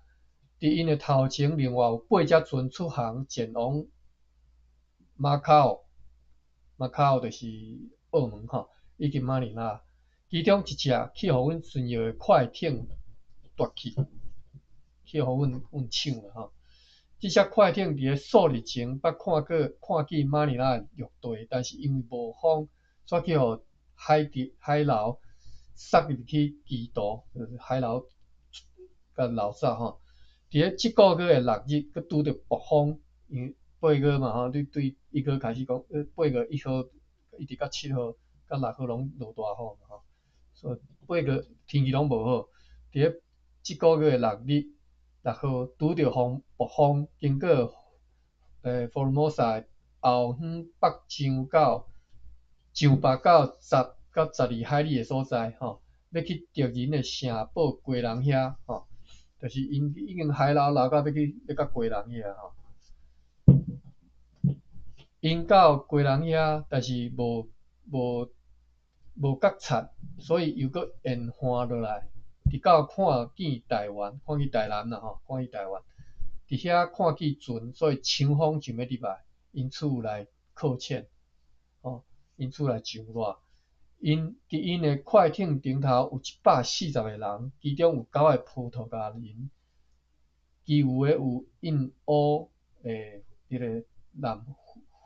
佇𪜶的頭前，另外有八隻船出航前往馬卡奧，馬卡奧就是澳門吼，以及馬尼拉。其中一隻去予阮巡遊的快艇奪去，去予阮搶啦吼。這隻快艇佇咧數日前捌看過看見馬尼拉的陸地，但是因為無風，煞去予海潮海流殺入去基督，就是海流共流走吼。佇咧這個月的6日，閣拄著暴風，因為8月嘛吼，你對1月開始講，8月1號一直到7號、到6號攏落大雨嘛吼，所以8月天氣攏無好。佇咧這個月的6日6號拄著風暴風，經過福爾摩沙後方北上到上北到10到12海里的所在吼，欲去敵人的城堡基隆遐吼，就是𪜶已經海流流到欲去欲到基隆遐吼。𪜶到基隆遐，但是無覺察，所以又閣沿岸落來，直到看見台灣，看見台南啦吼，看見台灣，佇遐看見船，所以強風想欲入來，因此來擱淺，吼，因此來上賴。𪜶佇𪜶的快艇頂頭有140個人，其中有九個葡萄牙人，其餘的有印歐的彼個南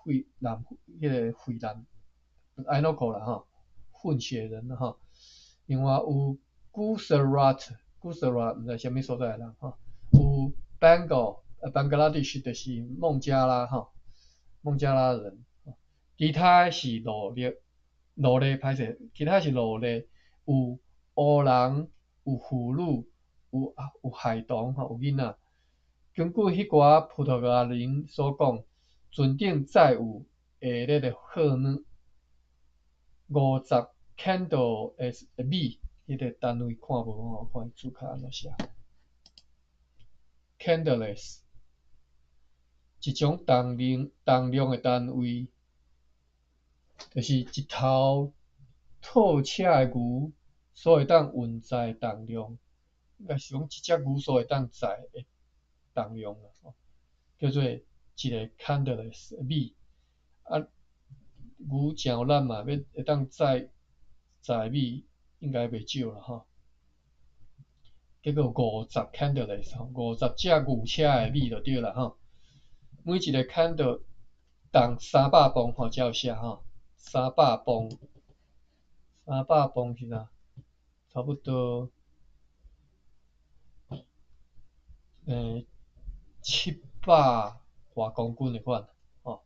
非南彼個越南愛諾克啦吼，混血人啦吼。另外有 Gujarat，Gujarat 毋知啥物所在的人吼，有 Bengal，Bangladesh 就是孟加拉吼，孟加拉人。其他是奴隸，奴隸歹勢，其他是奴隸，有黑人，有婦女，有孩童吼，有囡仔。根據彼寡葡萄牙人所講，船頂載有下熱的貨物50 candle 的米，彼個單位看無吼，看伊字卡按怎寫。Candles，一種重量的單位，就是一頭套車的牛所會當運載的重量，應該是講一隻牛所會當載的重量啦，叫做一個 candles 的米。啊，牛誠有力嘛，欲會當載米應該袂少啦吼。結果50 candles 吼，50隻牛車的米就對啦吼。每一個 candle 重300磅吼，才有寫吼，三百磅，三百磅是啥？差不多，700外公斤的款，吼。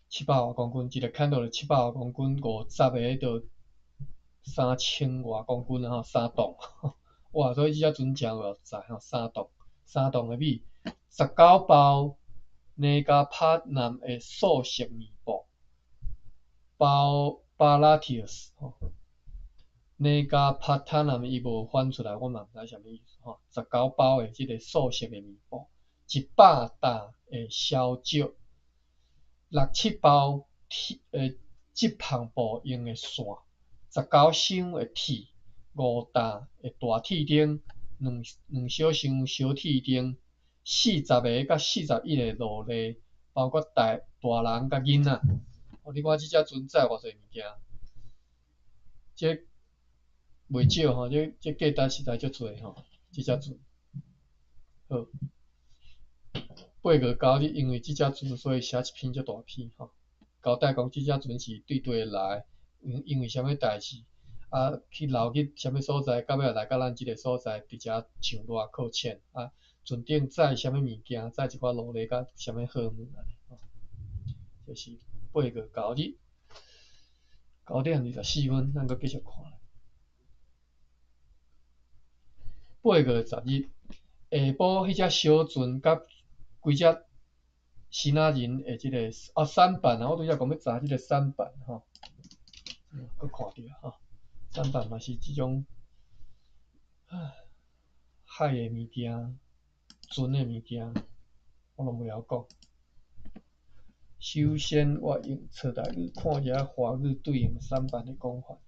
七百外公斤，一個 candle 七百外公斤，50個就3000外公斤啊吼，3噸，哇！所以這隻船誠有載吼，三噸，三噸的米，19包尼加帕南的素食麵布，包巴拉提斯吼，尼加帕塔南伊無翻出來，我嘛毋知啥物意思吼。十九包的這個素食的麵布，100擔的燒酒，六七包鐵織帆布用的線，19箱的鐵，5擔的大鐵釘，兩小箱小鐵釘，40個佮41個奴隸，包括大人佮囡仔。哦，你看這隻船載偌濟物件，這袂少吼，這價值實在足濟吼，這隻船。好，8月9日，因為這隻船，所以寫一篇足大篇吼，交代講這隻船是對佗來，因為啥物代誌，啊去留去啥物所在，到尾來到咱這個所在，佇遮上賴擱淺，啊，船頂載啥物物件，載一寡奴隸佮啥物貨物按呢吼，這是8月9日，9點24分，咱閣繼續看。8月10日，下晡，彼隻小船佮幾隻支那人的這個舢舨啊，我拄才講欲查這個舢舨吼，閣看著吼，舢板嘛是這種海的物件，船的物件，我攏袂曉講。首先，我用錯台語看一下華語對應舢板的講法。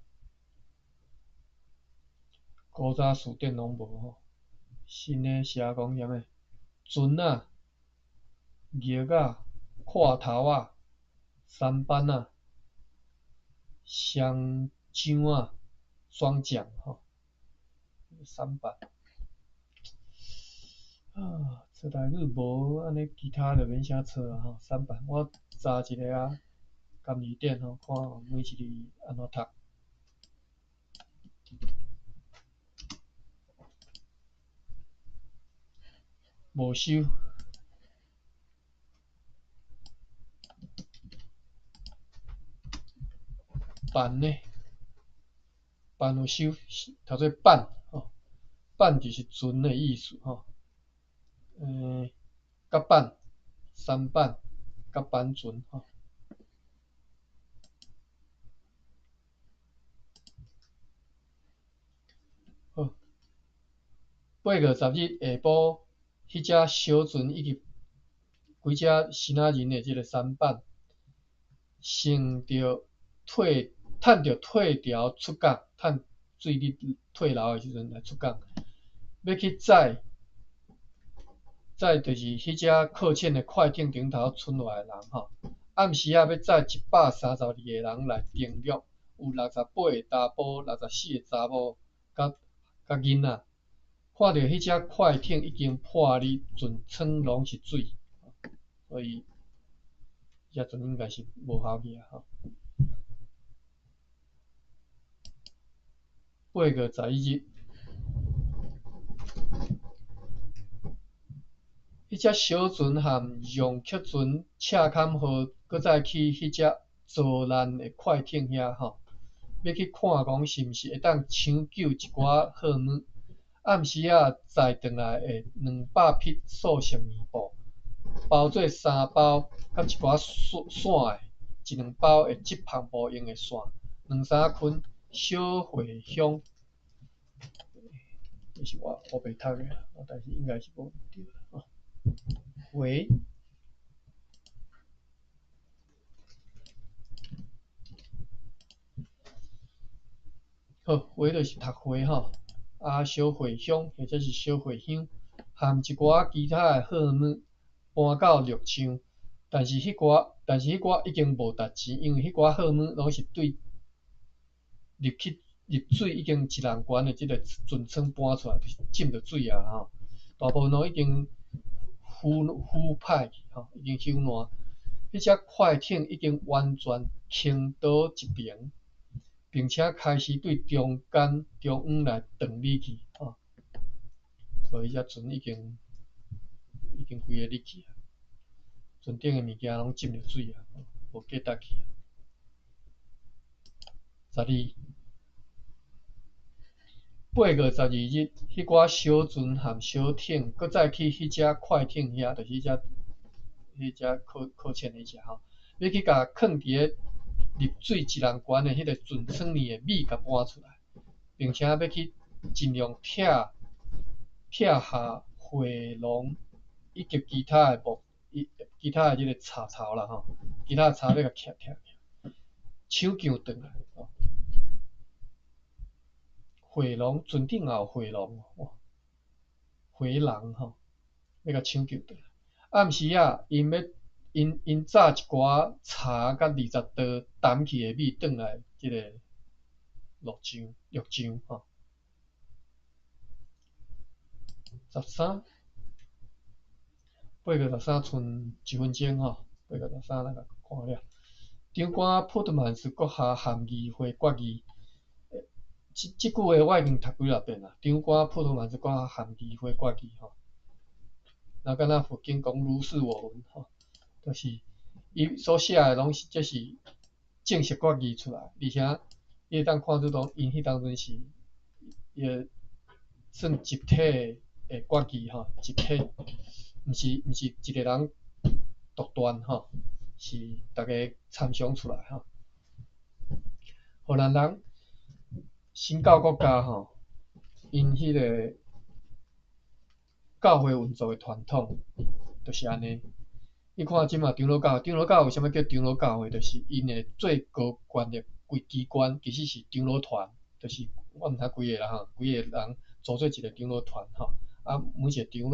古早詞典攏無吼，新的寫講啥物？船仔、翼仔、闊頭仔、舢板仔、雙槳仔、雙槳吼，舢板。啊，錯台語無按呢，其他就免啥錯啊吼。舢板，我查一下啊，監字典吼，看每一字按怎讀。無收。板呢？板有收，讀做板吼，板就是船的意思吼。甲板、舢板、甲板船吼。好，8月10日下晡，彼隻小船以及幾隻支那人的這个舢板，乘著退，趁著退潮出港，趁水咧退流的時陣來出港，欲去載。載就是彼隻擱淺的快艇頂頭賰落來的人吼，暗時仔欲載132個人來登陸，有68個查埔、64個查某，佮囡仔。看著彼隻快艇已經破裂，船艙攏是水，所以彼隻船應該是無效去啊吼。8月11日。彼隻小船和讓客船赤坎號，閣再去彼隻遭難的快艇遐吼，欲去看講是毋是會當搶救一寡貨物。暗時仔載轉來的200匹素色棉布，包做三包，佮一寡線的，一兩包會織帆布用的線，兩三捆小茴香。這是我烏白讀的，但是應該是無對吼。茴，好，茴就是讀茴吼，啊，小茴香或者是小茴香，含一寡其他的貨物搬到陸上，但是彼寡已經無值錢，因為彼寡貨物攏是對入去入水已經一人懸的這个船艙搬出來，就是浸著水啊吼，大部分攏已經腐敗去吼，已經朽爛。彼隻快艇已經完全傾倒一爿，並且開始對中間中央來斷離去吼，所以彼隻船已經規个離去啊，船頂的物件攏浸著水啊，無價值去。12。8月12日，彼寡小船和小艇，閣再去彼隻快艇遐，就是彼隻擱淺的彼隻吼，欲去共囥佇咧入水一人懸的彼个船艙裡的米共搬出來，並且欲去盡量拆拆下回廊以及其他的木，其他的這个插頭啦吼，其他的插欲共拆拆，搶救轉來吼。回廊，船頂也有回廊，回廊吼，欲共搶救轉來。暗時仔，𪜶欲𪜶炸一寡柴佮20袋澹去的米轉來這个陸上陸上吼。13，8月13賰一分鐘吼，8月13咱共看了。長官普特曼斯閣下含議會決議。這句話我已經讀幾若遍啦。長官普特曼斯閣下含議會決議吼，若敢若佛經講如是我聞吼，就是伊所寫的攏是這是正式決議出來，而且你會當看出講，𪜶彼當陣是伊个算集體的決議吼，集體，毋是一个人獨斷吼，是逐家參詳出來吼。荷蘭人新教國家吼，𪜶彼个教會運作的傳統就是按呢。你看這馬長老教，長老教為啥物叫長老教會？就是𪜶的最高權力規機關其實是長老團，就是我毋知幾个啦吼，幾个人組做一個長老團吼。啊，每一個長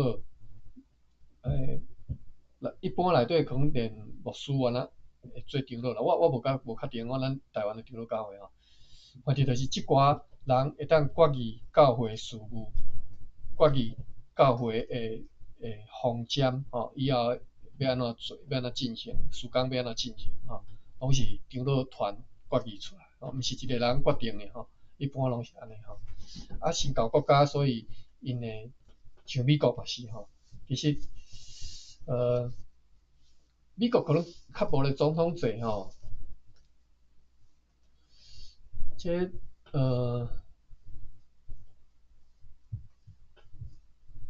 老，一般內底可能連牧師安那會做長老啦。我無較無確定，我咱台灣的長老教會吼，反正就是這寡人會當決議教會事務，決議教會的方針吼，以後欲按怎做，欲按怎進行，事工欲按怎進行吼，攏是長老團決議出來，吼，毋是一個人決定的吼，一般攏是按呢吼。啊，新教國家所以𪜶的像美國嘛是吼，其實美國可能較無咧總統制吼，這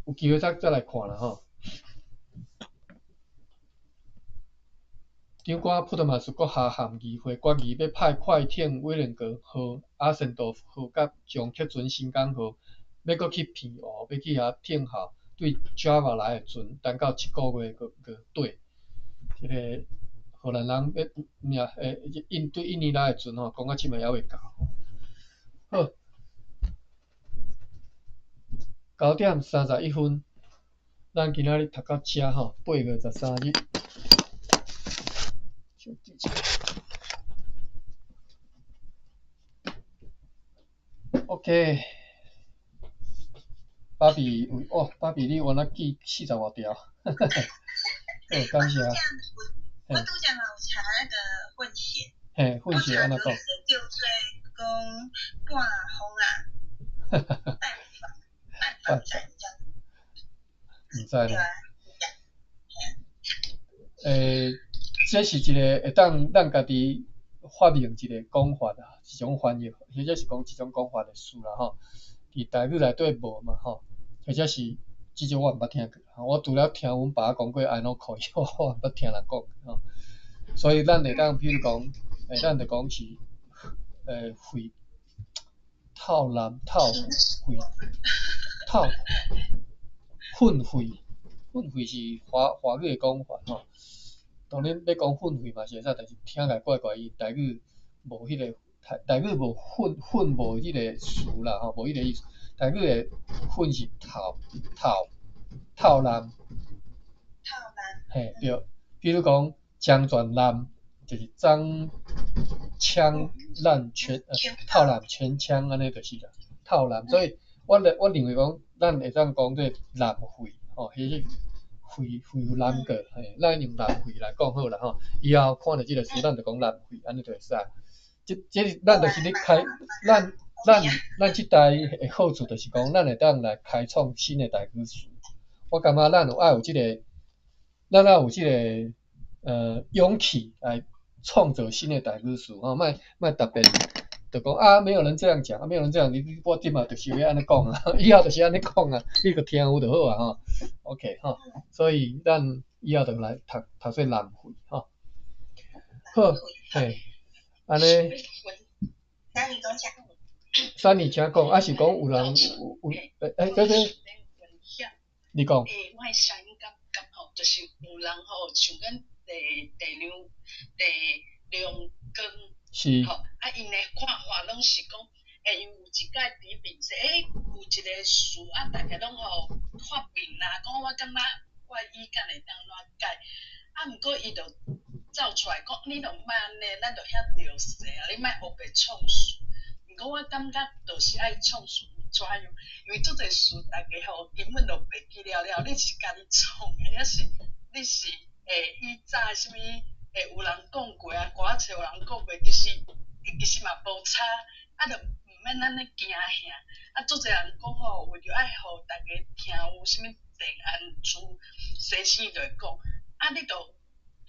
有機會再來看啦吼。長官普特馬斯閣下函議會決議，欲派快艇威廉格號、阿森多夫號佮楊克船新港號，欲閣去澎湖，欲去遐聽候對 Java 來的船，等到7個月閣月底。這个荷蘭人欲應對印尼來的船吼，講到這擺猶未到。好，9點31分，咱今仔日讀到遮吼，8月13日。OK，芭比有哦，芭比你原來記40外條，好，感謝。我拄才嘛有查那個混血，嘿，混血按怎講？叫做講半風啊，半半戰爭。毋知呢。這是一個會當咱家己發明一個講法啊，一種翻譯，或者是講一種講法的詞啦吼。佇台語內底無嘛吼，或者是至少我毋捌聽過。我除了聽阮爸講過安怎可以，我毋捌聽人講過吼。所以咱會當，比如講，咱就講是，肺透南透肺透糞肺，糞肺是華語的講法吼。當然欲講糞肺嘛是會使，但是聽起來怪怪，伊台語無彼個台語無糞糞無彼個詞啦吼，無彼個意思。台語的糞是透透透南，透南，嘿對，比如講漳泉南，就是漳槍咱全透南全槍按呢就是啦，透南。所以我認為講，咱會當講做南肺吼，彼個肺肺有南過，嘿，咱用南肺來講好啦吼。以後看著這個詞，咱就講南肺，按呢就會使。這咱就是咧開，咱這代的好處就是講，咱會當來開創新的台語詞。我感覺咱有愛有這個，咱愛有這個勇氣來創造新的台語詞吼，莫莫特別就講啊，沒有人這樣講，啊，沒有人這樣，你我這馬就是欲按呢講啊，以後就是按呢講啊，你就聽有就好啊吼。OK 吼，所以咱以後就來讀讀做南肺吼。好，嘿，按呢。三年請講，抑是講有人有對對，你講。我的聲音感覺吼，就是有人吼，像阮第第兩第兩光，是。吼，啊，𪜶的看法攏是講，因有一擺佇面說，有一個詞啊，大家攏吼發明啦，講我感覺我的意見會當按怎改，啊，毋過伊就走出來講，你著莫按呢，咱著遐著勢啊，你莫烏白創詞。毋過我感覺就是愛創詞怎樣，因為足濟詞大家吼根本就袂記了了，你是家己創的，抑是你是以早啥物有人講過啊，歌仔冊有人講過，其實嘛無差，啊，就毋免按呢驚嚇。啊，足濟人講吼，為著愛予大家聽有啥物定案詞，西生就會講，啊，你就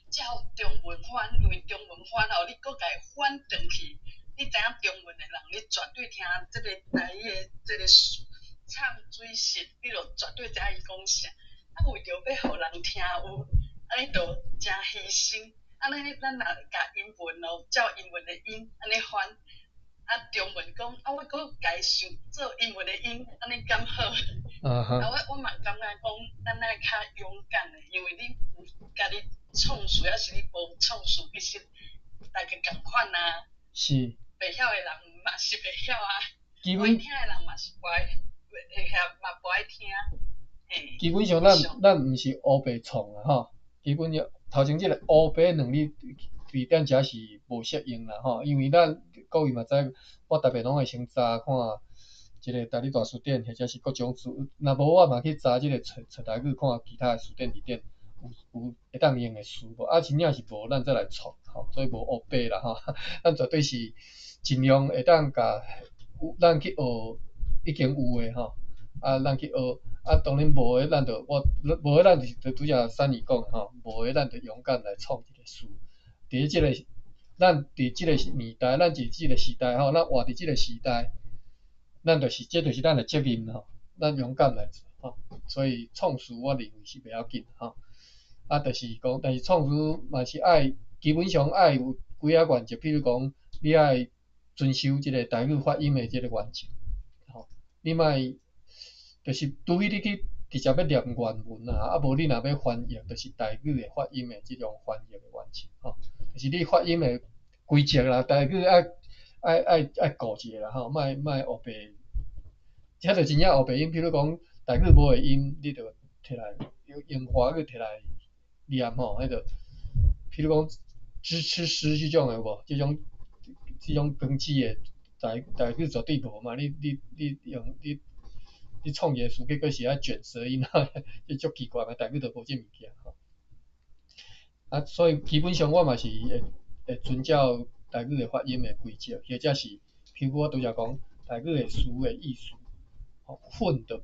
照中文翻，因為中文翻吼，你閣共伊翻轉去，你知影中文的人，你絕對聽這个台語的這个詞唱水實，你就絕對知影伊講啥。啊，為著欲予人聽有，按呢就誠犧牲。按呢，咱若共英文哦，照英文的音按呢翻，啊，中文講，啊，我閣家想做英文的音，按呢敢好？啊，我嘛感覺講，咱愛較勇敢的，因為你有家己創事，抑是你無創事，其實大家仝款啊。袂曉的人嘛是袂曉啊，無愛聽的人嘛是無愛，會曉嘛無愛聽。嘿。基本上咱毋是烏白創啦吼，基本上頭前這個烏白兩字佇咱遮是無適應啦吼，因為咱各位嘛知，我逐擺攏會先查看這個台語大辭典，或者是各種詞，若無我嘛去查這個揣揣台語，看其他的辭典字典有會當用的詞無？啊，真正是無，咱再來創吼，所以無烏白啦吼，咱絕對是盡量會當共有咱去學已經有的吼，啊，咱去學，啊，當然無的咱就我無的咱就是拄才珊妮講的吼，無的咱就勇敢來創一個詞。佇這個咱佇這個年代，咱佇這個時代吼，咱活佇這個時代，咱就是這就是咱的責任吼，咱勇敢來做吼。所以創詞我認為是袂要緊吼。啊，就是講，但是創詞嘛是愛基本上愛有幾仔原則，比如講，你愛遵守這個台語發音的這個原則，吼，你莫就是除非你去直接欲念原文啊，啊無你若欲翻譯，就是台語的發音的這種翻譯的原則，吼，就是你發音的規則啦，台語愛愛愛愛顧一下啦，吼，莫莫烏白，這就真正烏白音，比如講台語無的音，你就提來用用華語提來念吼，彼個，比如講支吃詩這種的有無？這種長字的台語絕對無嘛，你創一個詞，結果是愛捲舌音，這足奇怪嘛，台語就無這物件吼。啊，所以基本上我嘛是會遵照台語的發音的規則，或者是，譬如我拄才講台語的詞的意思，吼，混的，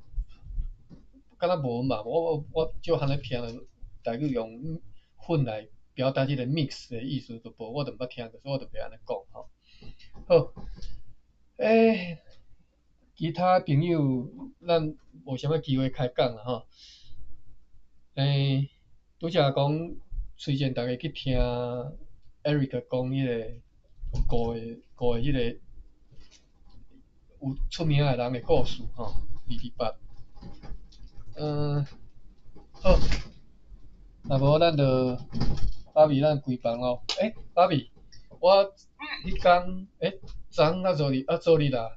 敢若無嘛，我少罕咧聽台語用混來表達這個 mix 的意思，就無，我就毋捌聽過，所以我就袂按呢講吼。好，欸，其他朋友咱無啥物機會開講啦吼。欸，拄才講推薦大家去聽 Eric 講彼個五個彼個有出名的人的故事吼，28。嗯，好，若無咱就芭比咱關房咯。欸，芭比，我彼工欸，昨昏抑昨日啊昨日啦，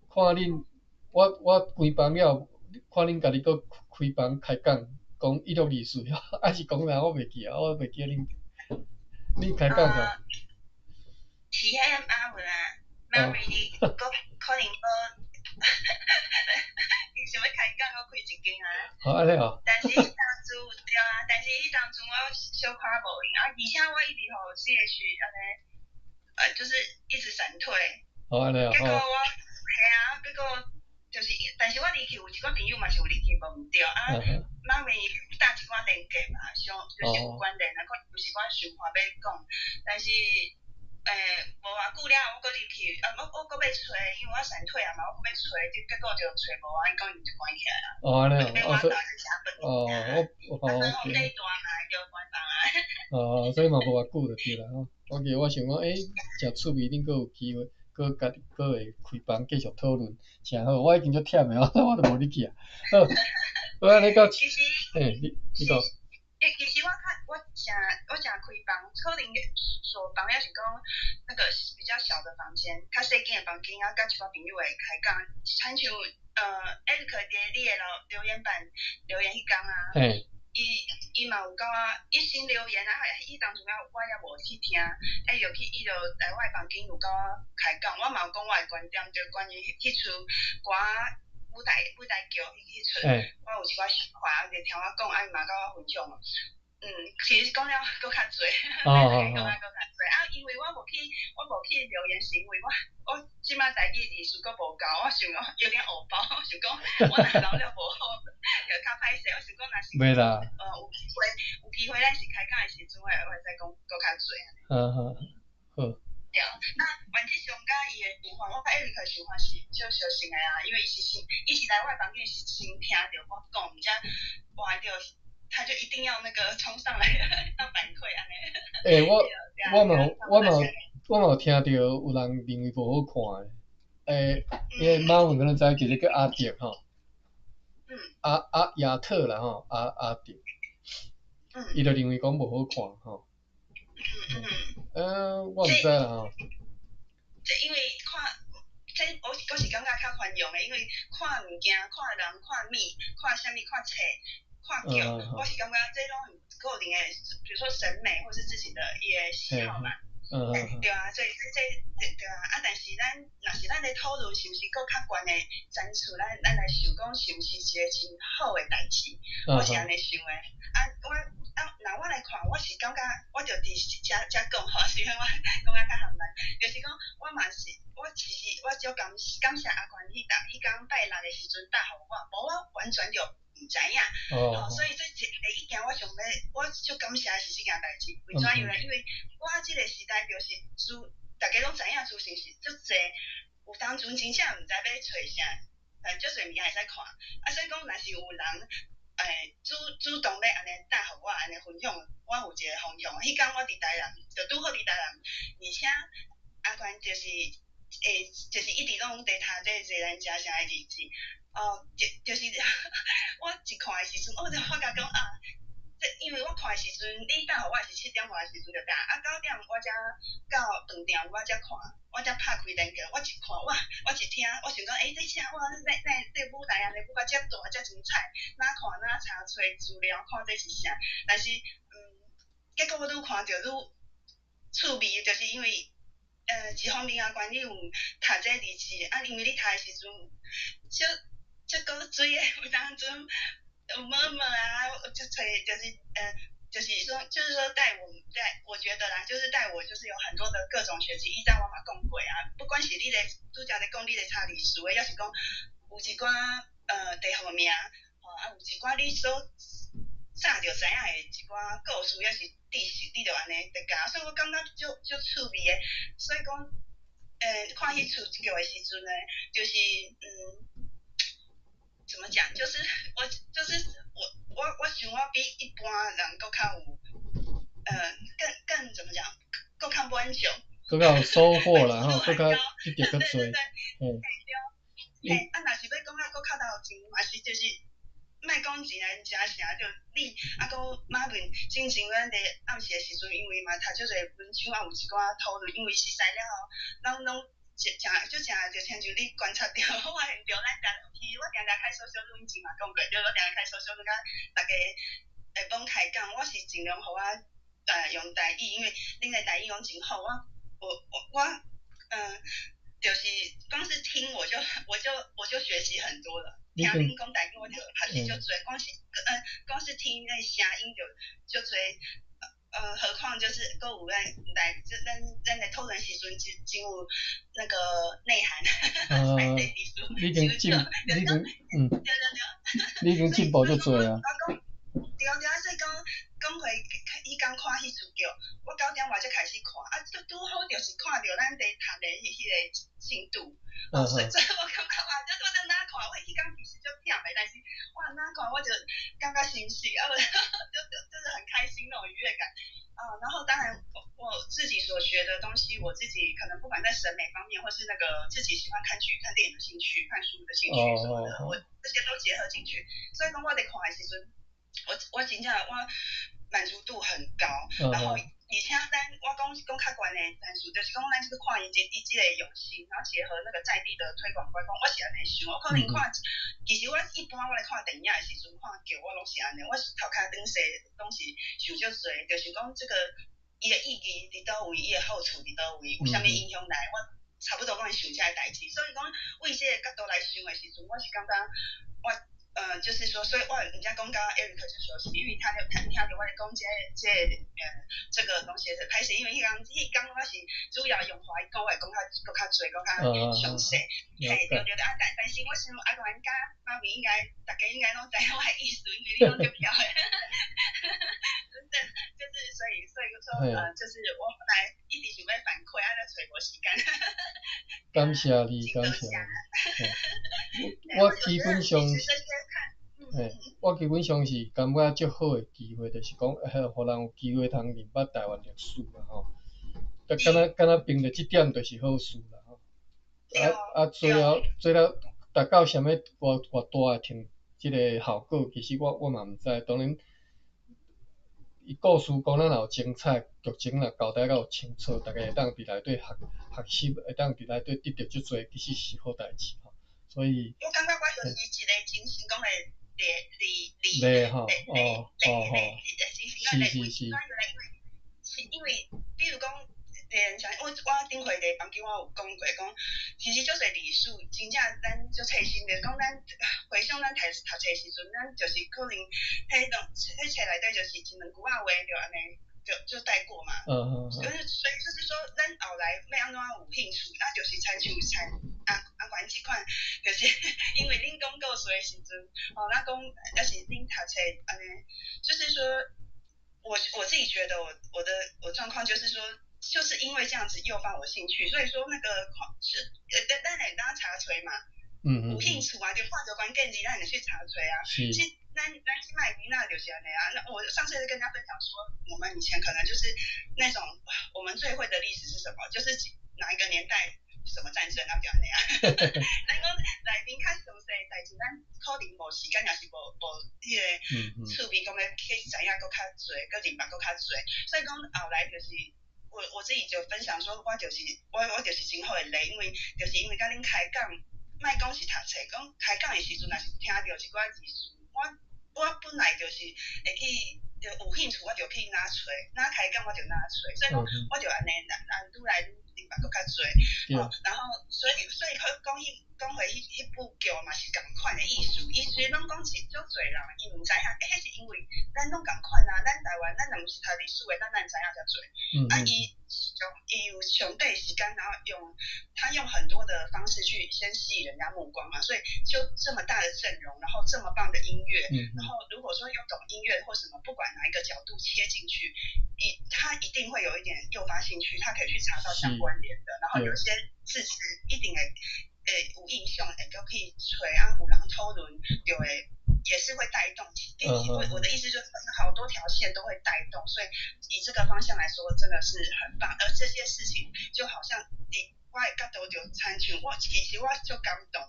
看恁我關房了，看恁家己閣開房開講，講一六二四，還是講啥我袂記啊，我袂記恁開講啥？是彼個阿文啊，媽咪你閣可能閣，伊想欲開講，閣開一間啊。好，按呢哦。但是彼當陣對啊，但是彼當陣我小可無閒啊，而且我一直予 CH 按呢，就是一直閃退。好，按呢哦。結果我，嘿啊，結果就是，但是我入去有一寡朋友嘛是有入去無毋對啊。媽咪搭一寡連結嘛，相就是有關聯啊，可能有一寡想法欲講，但是。欸，無偌久了後，我閣入去，啊，我閣欲揣，因為我閃退啊嘛，我閣欲揣，結果就揣無啊，伊講伊就關起來啊。哦，按呢哦，哦，我，哦，啊，所以大嘛，就關房啊。哦，所以嘛無偌久就對啦吼。我記得我想講，欸，誠趣味，恁閣有機會，閣家己閣會開房繼續討論，誠好。我已經足忝的，我都無入去啊。好，好按呢到，嘿，你講。欸，其實我較我誠我誠開房，可能鎖房抑是講那個比較小的房間，較細間的房間啊，佮一寡朋友會開講，親像Eric 佇你的留言板留言彼工啊，伊伊嘛有共我伊先留言啊，伊當陣我猶無去聽，欸，就去伊就來我的房間有共我開講，我嘛有講我的觀點，就關於彼出歌舞台劇彼出，我有一寡想法，就聽我講，啊伊嘛共我分享。嗯，其實講了閣較濟，講了閣較濟啊，因為我無去留言，是因為我這擺台語字數閣無夠，我想講有點偶包，我想講我若留了無好，就較歹勢。我想講若是，袂啦。有機會，咱是開講的時陣，會使講閣較濟。好好，好。對，那原則上佮伊的想法，我佮 Eric 想法是少相像的啊，因為伊是先，伊是來我的房間是先聽著我講，才換著。他就一定要那個衝上來，要反饋按呢。欸，我嘛我嘛有聽著有人認為無好看的，欸，彼個馬文可能知影，其實叫阿迪吼。阿亞特啦吼，阿迪。伊就認為講無好看吼。我毋知啦吼。這因為看，這我是感覺較寬容的，因為看物件、看人、看物、看啥物、看冊、看劇，我是感覺這攏是個人的，比如說審美或是自己的伊个喜好嘛。對啊，所以這對啊，啊，但是咱若是咱咧討論是毋是閣較懸的層次，咱來想講是毋是一個真好的代誌，我是按呢想的。啊，我啊，若我來看，我是感覺我就佇遮遮講吼，雖然我講甲較含慢，就是講我嘛是，我其實我足感謝阿權彼當彼工拜六的時陣搭予我，無我完全就毋知影。吼，所以這一第一件我想欲，我足感謝的是這件代誌，為怎樣呢？因為我這個時代就是資，逐家攏知影資訊是足濟，有當陣真正毋知欲揣啥，足濟物件會使看。啊，所以講若是有人，主動欲按呢搭予我按呢分享，我有一個方向。彼工我佇台南，就拄好佇台南，而且阿權就是，就是一直攏佇讀這個濟南食啥的日誌。哦，就是我一看的時陣，我就發覺講啊，這因為我看的時陣，你搭予我是7點外的時陣就搭，啊9點我才到飯店，我才看，我才拍開連結，我一看，哇，我一聽，我想講，欸，這啥？哇，咱這舞台按呢舞甲遮大，遮精彩，哪看哪查揣資料，看這是啥？但是，結果我愈看著愈趣味，就是因為，一方面啊，關你有讀這日誌，啊，因為你讀的時陣，小這個水的有當陣有毛毛啊，就揣就是就是說就是說帶我帶，我覺得啦，就是帶我就是有很多的各種學習。以前我嘛講過啊，不管是你咧拄才咧講你咧查歷史的，抑是講有一寡地號名，吼啊有一寡你所早就知影的一寡故事，抑是知識，你就按呢佇教，所以我感覺足足趣味的。所以講，看彼出劇的時陣呢，就是怎麼講？就是我，就是我想我比一般人閣較有，更怎麼講？閣較滿足。閣較有收穫啦吼，閣較得著較濟。嘿對。嘿，啊，若是欲講啊，閣較頭前嘛是就是，莫講一人食啥，就你啊，閣馬文進前咱佇暗時的時陣，因為嘛讀足濟文章，啊有一寡討論，因為熟似了後，咱攏。誠誠就誠就親像你觀察著，我發現著咱定其實我定定開小小錄音前嘛講過，對，我定定開小小錄佮逐家會幫開講，我是盡量予我用台語，因為恁的台語攏真好，我就是光是聽我就學習很多了。聽恁講台語我就學習足濟，光是聽那聲音就足濟。何況就是閣有咱來，就咱來討論時陣，真有那個內涵。你已經進，你已經你已經進步足濟啊。對對啊，所以講講回彼工看彼出劇，我9點外才開始看，啊，拄拄好就是看著咱佇讀的彼個進度，所以我感覺哇，這我就哪看，我彼工其實足忝的，但是我哪看我就感覺欣喜，啊無就是很開心那種愉悅感，啊，然後當然我自己所學的東西，我自己可能不管在審美方面，或是那個自己喜歡看劇、看電影的興趣、看書的興趣什麼的，我這些都結合進去，所以講我佇看的時陣，我真正我滿足度很高，然後而且咱我講講較懸的，但是就是講咱這個看伊這個用心，然後結合那個在地的推廣觀光，我是按呢想，我可能看，其實我一般我來看電影的時陣，看劇我攏是按呢，我是頭殼頂勢攏是想足濟，就是講這個伊的意義佇佗位，伊的好處佇佗位，有啥物影響來，我差不多攏會想這个代誌，所以講為這個角度來想的時陣，我是感覺我。就是說，所以我人家講剛剛 Eric 就說，是因為他聽著我咧講這個東西是歹勢，因為彼工彼工我是主要用華語講，我會講較閣較濟，閣較詳細。嘿，對對對，啊，但是我想阿元佮馬文應該，逐家應該攏知影我的意思，因為你攏足曉的。對，就是所以說，就是我本來一直想欲反饋，啊，咧揣無時間。感謝你，感謝你。我基本上，嘿，我基本上是感覺足好的機會，就是講，予人有機會通認捌台灣歷史嘛吼。就敢若敢若憑著這點就是好事啦吼。啊啊，最後達到啥物偌偌大的成這个效果，其實我嘛毋知。當然，伊故事講咱若有精彩，劇情若交代較有清楚，大家會當佇內底學習，會當佇內底得著足濟，其實是好代誌吼。所以，我感覺我就是一個真成功的例例例吼，哦哦吼，因為比如講，像我頂回佇房間我有講過，講其實足濟歷史，真正咱足細心的，講咱回想咱讀冊時陣，咱就是可能彼種彼冊內底就是一兩句仔話就按呢就帶過嘛。就是所以就是說，咱後來欲按怎有興趣，啊，就是親像親阿關這款，就是因為恁講故事的時陣，吼，咱講抑是恁讀冊按呢，就是說我自己覺得我狀況就是說，就是因為這樣子誘發我興趣，所以說那個是咱會當查揣嘛，有興趣啊，就看著關鍵字，咱就去查揣啊。其實咱這擺囡仔就是按呢啊。那我上次跟大家分享說，我們以前可能就是那種我們最會的歷史是什麼？就是哪一個年代什麼戰爭啊，就按呢啊。咱講內面較詳細的代誌，咱可能無時間，抑是無彼个趣味，講欲去知影閣較濟，閣明白閣較濟。所以講後來就是。我自己就分享說，我就是真好的例，因為就是因為佮恁開講，莫講是讀冊，講開講的時陣，若是聽著一寡字詞，我本來就是會去，就有興趣我就去哪揣，哪開講我就哪揣，所以講我就按呢，按愈來愈明白閣較濟。哦，然後所以佢講彼講回彼部劇嘛是仝款的意思，伊雖然攏講是足濟人，伊毋知影，欸，彼是因為咱攏仝款啊，咱台灣咱若毋是讀歷史的，咱哪會知影遮濟？啊，伊有上短時間，然後他用很多的方式去先吸引人家目光嘛，所以就這麼大的陣容，然後這麼棒的音樂，然後如果說又懂音樂或什麼，不管哪一個角度切進去，他一定會有一點誘發興趣，他可以去查到相關聯的，然後有些字詞一定會有印象，會閣去揣啊，有人討論就會也是會帶動。我的意思就是好多條線都會帶動，所以以這個方向來說，真的是很棒。而這些事情就好像你我的角度就親像我，其實我足感動，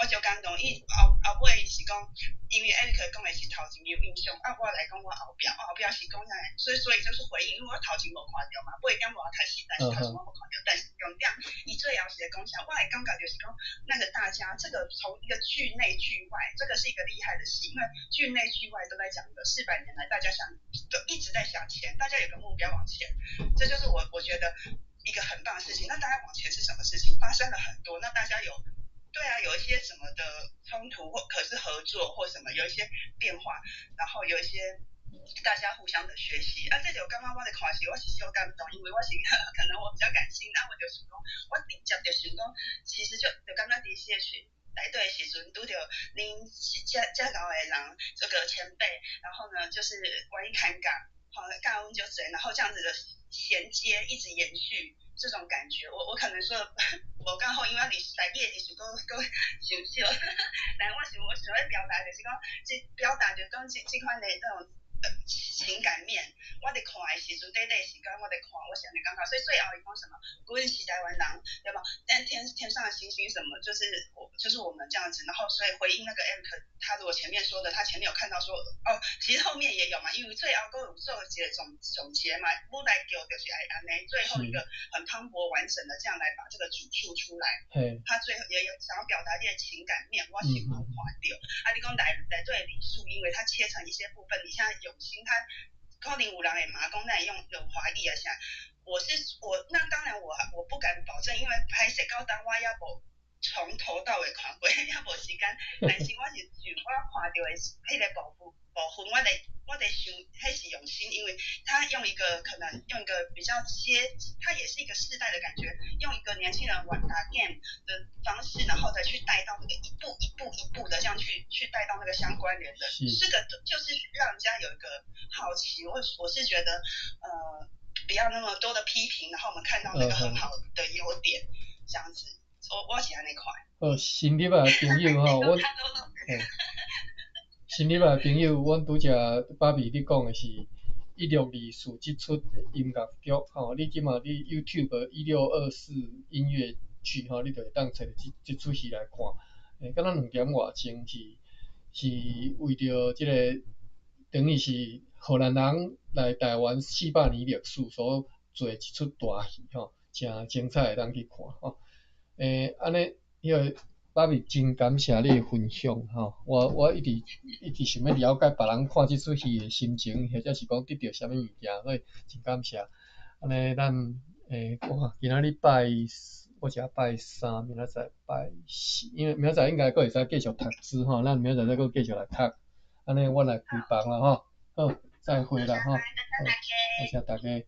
我足感動。伊後尾是講，因為艾瑞克講的是頭前有印象，啊，我來講我後壁，我後壁是講啥？所以就是回應，因為我頭前無看著嘛，八點外開始，但是頭前我無看著，但是重點，伊最後是咧講啥？我的感覺就是講，那個大家這個從一個劇內劇外，這個是一個厲害的戲，因為劇內劇外都在講的400年來大家想都一直在向前，大家有個目標往前，這就是我覺得一個很棒的事情。那大家往前是什麼事情？發生了很多，那大家有。對啊，有一些什麼的衝突或可是合作或什麼，有一些變化，然後有一些大家互相的學習。啊，這就感覺我咧看時，我是小感動，因為我是可能我比較感性，啊，我就想講，我直接就想講，其實就感覺佇戲劇內底的時陣，拄著恁遮遮𠢕的人，這個前輩，然後呢，就是願意牽教，好教阮足濟，然後這樣子的銜接一直延續。這種感覺，我可能說無夠好，因為我歷史台語的歷史閣閣傷少，但我想欲表達就是講，這表達就是講這款的這種情感面，我佇看的時陣，短短時間我佇看，我是按呢感覺，所以最後伊講什麼，阮是台灣人，對吧？但天上的星星什麼，就是我就是我們這樣子，然後所以回應那個 Eric，他如果前面說的，他前面有看到說，哦，其實後面也有嘛，因為最後閣有做一個總結嘛，舞台劇就是愛按呢，最後一個很磅礴完整的這樣來把這個主述出來，他最後也有想要表達這個情感面，我是有看著。啊，你講內底歷史，因為它切成一些部分，你像永興，他可能有人會罵講，咱用華語啊啥，我是我那當然我不敢保證，因為拍攝到當我猶無從頭到尾看過，猶無時間。但是我是就我看著的彼個部分，我咧想，彼是用心，因為他用一個可能用一個比較接，他也是一個世代的感覺，用一個年輕人玩打 game 的方式，然後再去帶到那個一步一步一步的這樣去帶到那個相關聯的，這個就是讓人家有一個好奇。我是覺得不要那麼多的批評，然後我們看到那個很好的優點，這樣子，我是按呢看。好，新入來的朋友吼，我，新入來的朋友，阮拄才芭比咧講的是，一六二四這齣音樂劇吼，你這馬你 YouTube 一六二四音樂劇吼，你就會當揣著這齣戲來看。敢若兩點外鐘是為著這个，等於是荷蘭人來台灣400年歷史所做一齣大戲吼，誠精彩，會當去看吼。按呢，彼个芭比真感謝你的分享吼，我一直一直想欲了解別人看這齣戲的心情，或者是講得著啥物物件，所以真感謝。按呢，咱我看今仔日拜，我是拜三，明仔載拜四，因為明仔載應該閣會使繼續讀書吼，咱明仔載再閣繼續來讀。按呢，我來開房啦吼，好，再會啦吼，好，多謝大家。